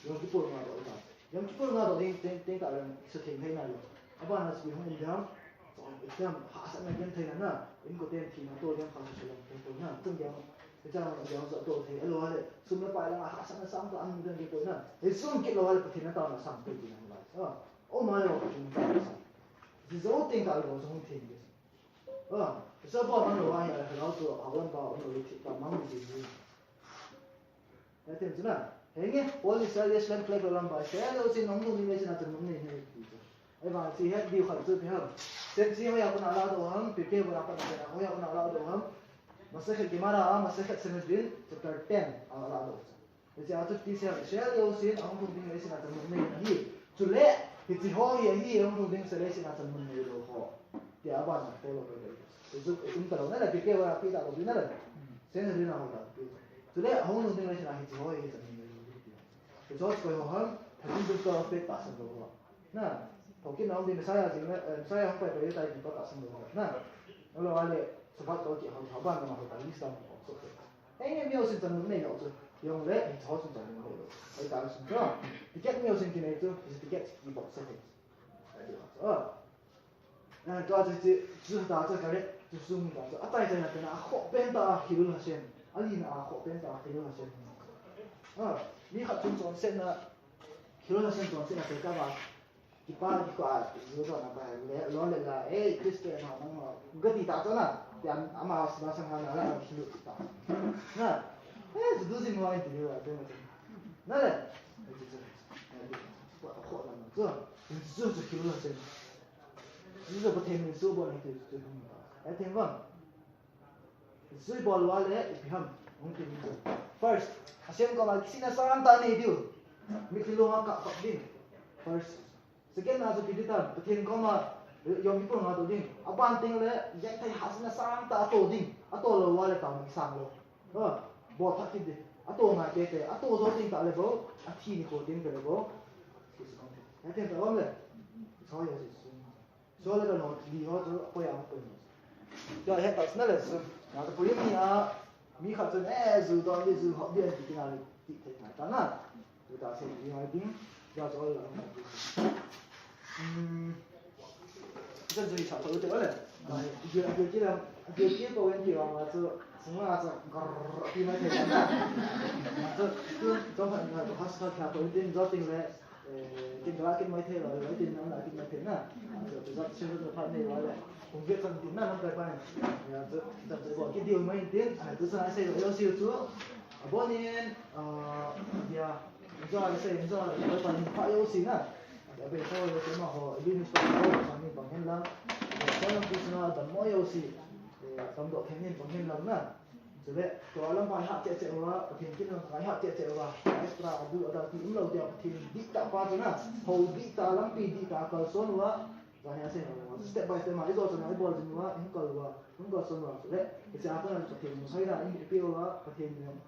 Yom Kippur ngadoh ta. Yom Kippur ngadoh ding teng, teng tah le, sutheng thei nai lou. Abana chu hung um ding ham. Hung um ding ham, hahsatna genthei na na. Inkoten thina to ding ham, kha sutheng thei to na. Tung ding ham, hiche ding ham, to thei. Ahilou le, sum le pai langa hahsatna sang tah amu ding ham koi na. Hiche sum kit lou le, Pathen na taona sang thei ding ham lai. Ah, o ma le, Pathen na taona sang. Hiche jou teng tah le, hung theng ding. Ah, hiche bol man lou ahi, ahilou chu, a wan ba, um lou le, thi pa mang ding ding. Atin chu na. Henge, Paul in Israel Jerusalem flag lo lam ba, Israel leusin ahung lhung ding leiset a chun mun nei nei ti chu. Ahivang chu het diu khat chu ipi ham. Sen chi hoiya kona ladoh ham, Pirkei Avot a pat na hoiya kona ladoh ham. Masechet Gemara a, Masechet Sanhedrin, chapter ten a ladoh chu. Hiche a chu ti se, Israel leusin ahung lhung ding leiset a chun mun nei ahi. Chule, hiche ho hi ahi, ahung lhung ding leiset a chun mun nei lou ho. Tia abana follow koi le. Chu chu, um talou na le, Pirkei Avot a pi talou ding na le. Sanhedrin a ho ta pi. Chule, ahung lhung ding leiset a hiche ho hi chun mun nei lou ti. Hiche ho chu koi ho ham, thirteen to twelve tahsan lou ho. Na, thokin a um ding Messiah jing le, eh, Messiah hung pai pai tai ti pa tahsan lou ho. Na, ahilou le, Sabbath kol ki ho, ho ban ma ho ta, list down ho, so. Henge, mi jousen chun mun nei lou chu. Jong le, hiche ho chun chun mun nei lou. Ahita sun chu. Ticket mi jousen kinei chu, hiche ticket kibol sah thei. Ahita chu. Ah. Eh, tua chu, chu, chu ta chu ka le, chu sung ta chu. Atai tai na te na, akhoh pen tah a Chillul Hashem. Alina a akhoh pen tah a Chillul Hashem. Ah, mi khat chun chonsetna, Chillul Hashem chonsetna te ka ba. Kipa, kipa, ju jo na pa le, lo le la, "Ei, Christian ho, nang ho." Gati ta chu na, ti am, ama sina sang na la, kilu ta. Na, eh, ju du jing ho, ti la, te na. Na le, eh, ju ju. Ko, ko na, na, ju. Ju ju kilu la sen. Ju ju pa them ni su bo na ti ju. Eh, them bang. Jui bol uva le, ipi ham, hung ti ding chu. First, Hashem koma kisihna sang tah nei diu. Mitlhi longa kap kap ding. First. Second na chu ipi ti tam, Pathen koma Yom Kippur ngadoh ding. Aban teng le, genthei hahsatna sang tah ato ding. Ato lou uva le taona kisang lou. Ha, bol phat kit ding. Ato ngai tete, ato jou teng tah le bou, athi nikho teng tah le bou. Kisih kong. Pathen ta bom le. Choi ya Jesu. Chule ka nong li ho chu, apoi a, apoi a. Chu ahet tah chu na le chu. Na chu Purim ni a, mi khat chun, eh, ju don di, ju hop di, an ti tina le, ti thei ngai ta na. Chu ta sei li ngai ding, chu chu la ngai ding. Hmm. Chu chu sa to te le. Ai, ju, ju ki la, ju ki ko wen ti wa ma chu, sung la chu, gar, ti mai thei ta na. Chu, chu, chu phan na, has ka kha ko tin, jo ting le. Eh, kin dala kin mai thei lo, lo tin nam la kin mai thei na. Chu, chu, chu, chu, chu, phat nei lo le. Kung ge chang tin na nam kai pa. Ya, chu, chu, chu, chu, ki diu mai tin, ah, chu, chu, a sei lo, yo siu chu. Abonin, ah, ya, jo, a sei, jo, a pa ni pa yo si na. Ya, be so, yo si ma ho, bi ni so, ho, sa ni bang hen lang. Sa ni tu na, dam mo yo si. Eh, dam do khen ni bang hen lang na. Chule, tua lam pai hat cheh cheh uva, Pathen kin lam pai hat cheh cheh uva, extra adu ada ti um lou dia Pathen dihtah pa chu na, hou dihtah lampi dihtah kalson uva, jani a sei uva, step by step ma, i jo chana, i bol jing uva, i hung kal uva, hung kalson uva, chule, hiche a kona Pathen mu sai da, i pe uva, Pathen mu,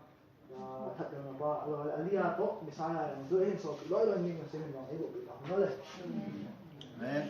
ah, that dang pa, alo, alia to, Messiah, do hin so, loi loi ni, sei hin bang, i bo pi ta, hung le. Amen.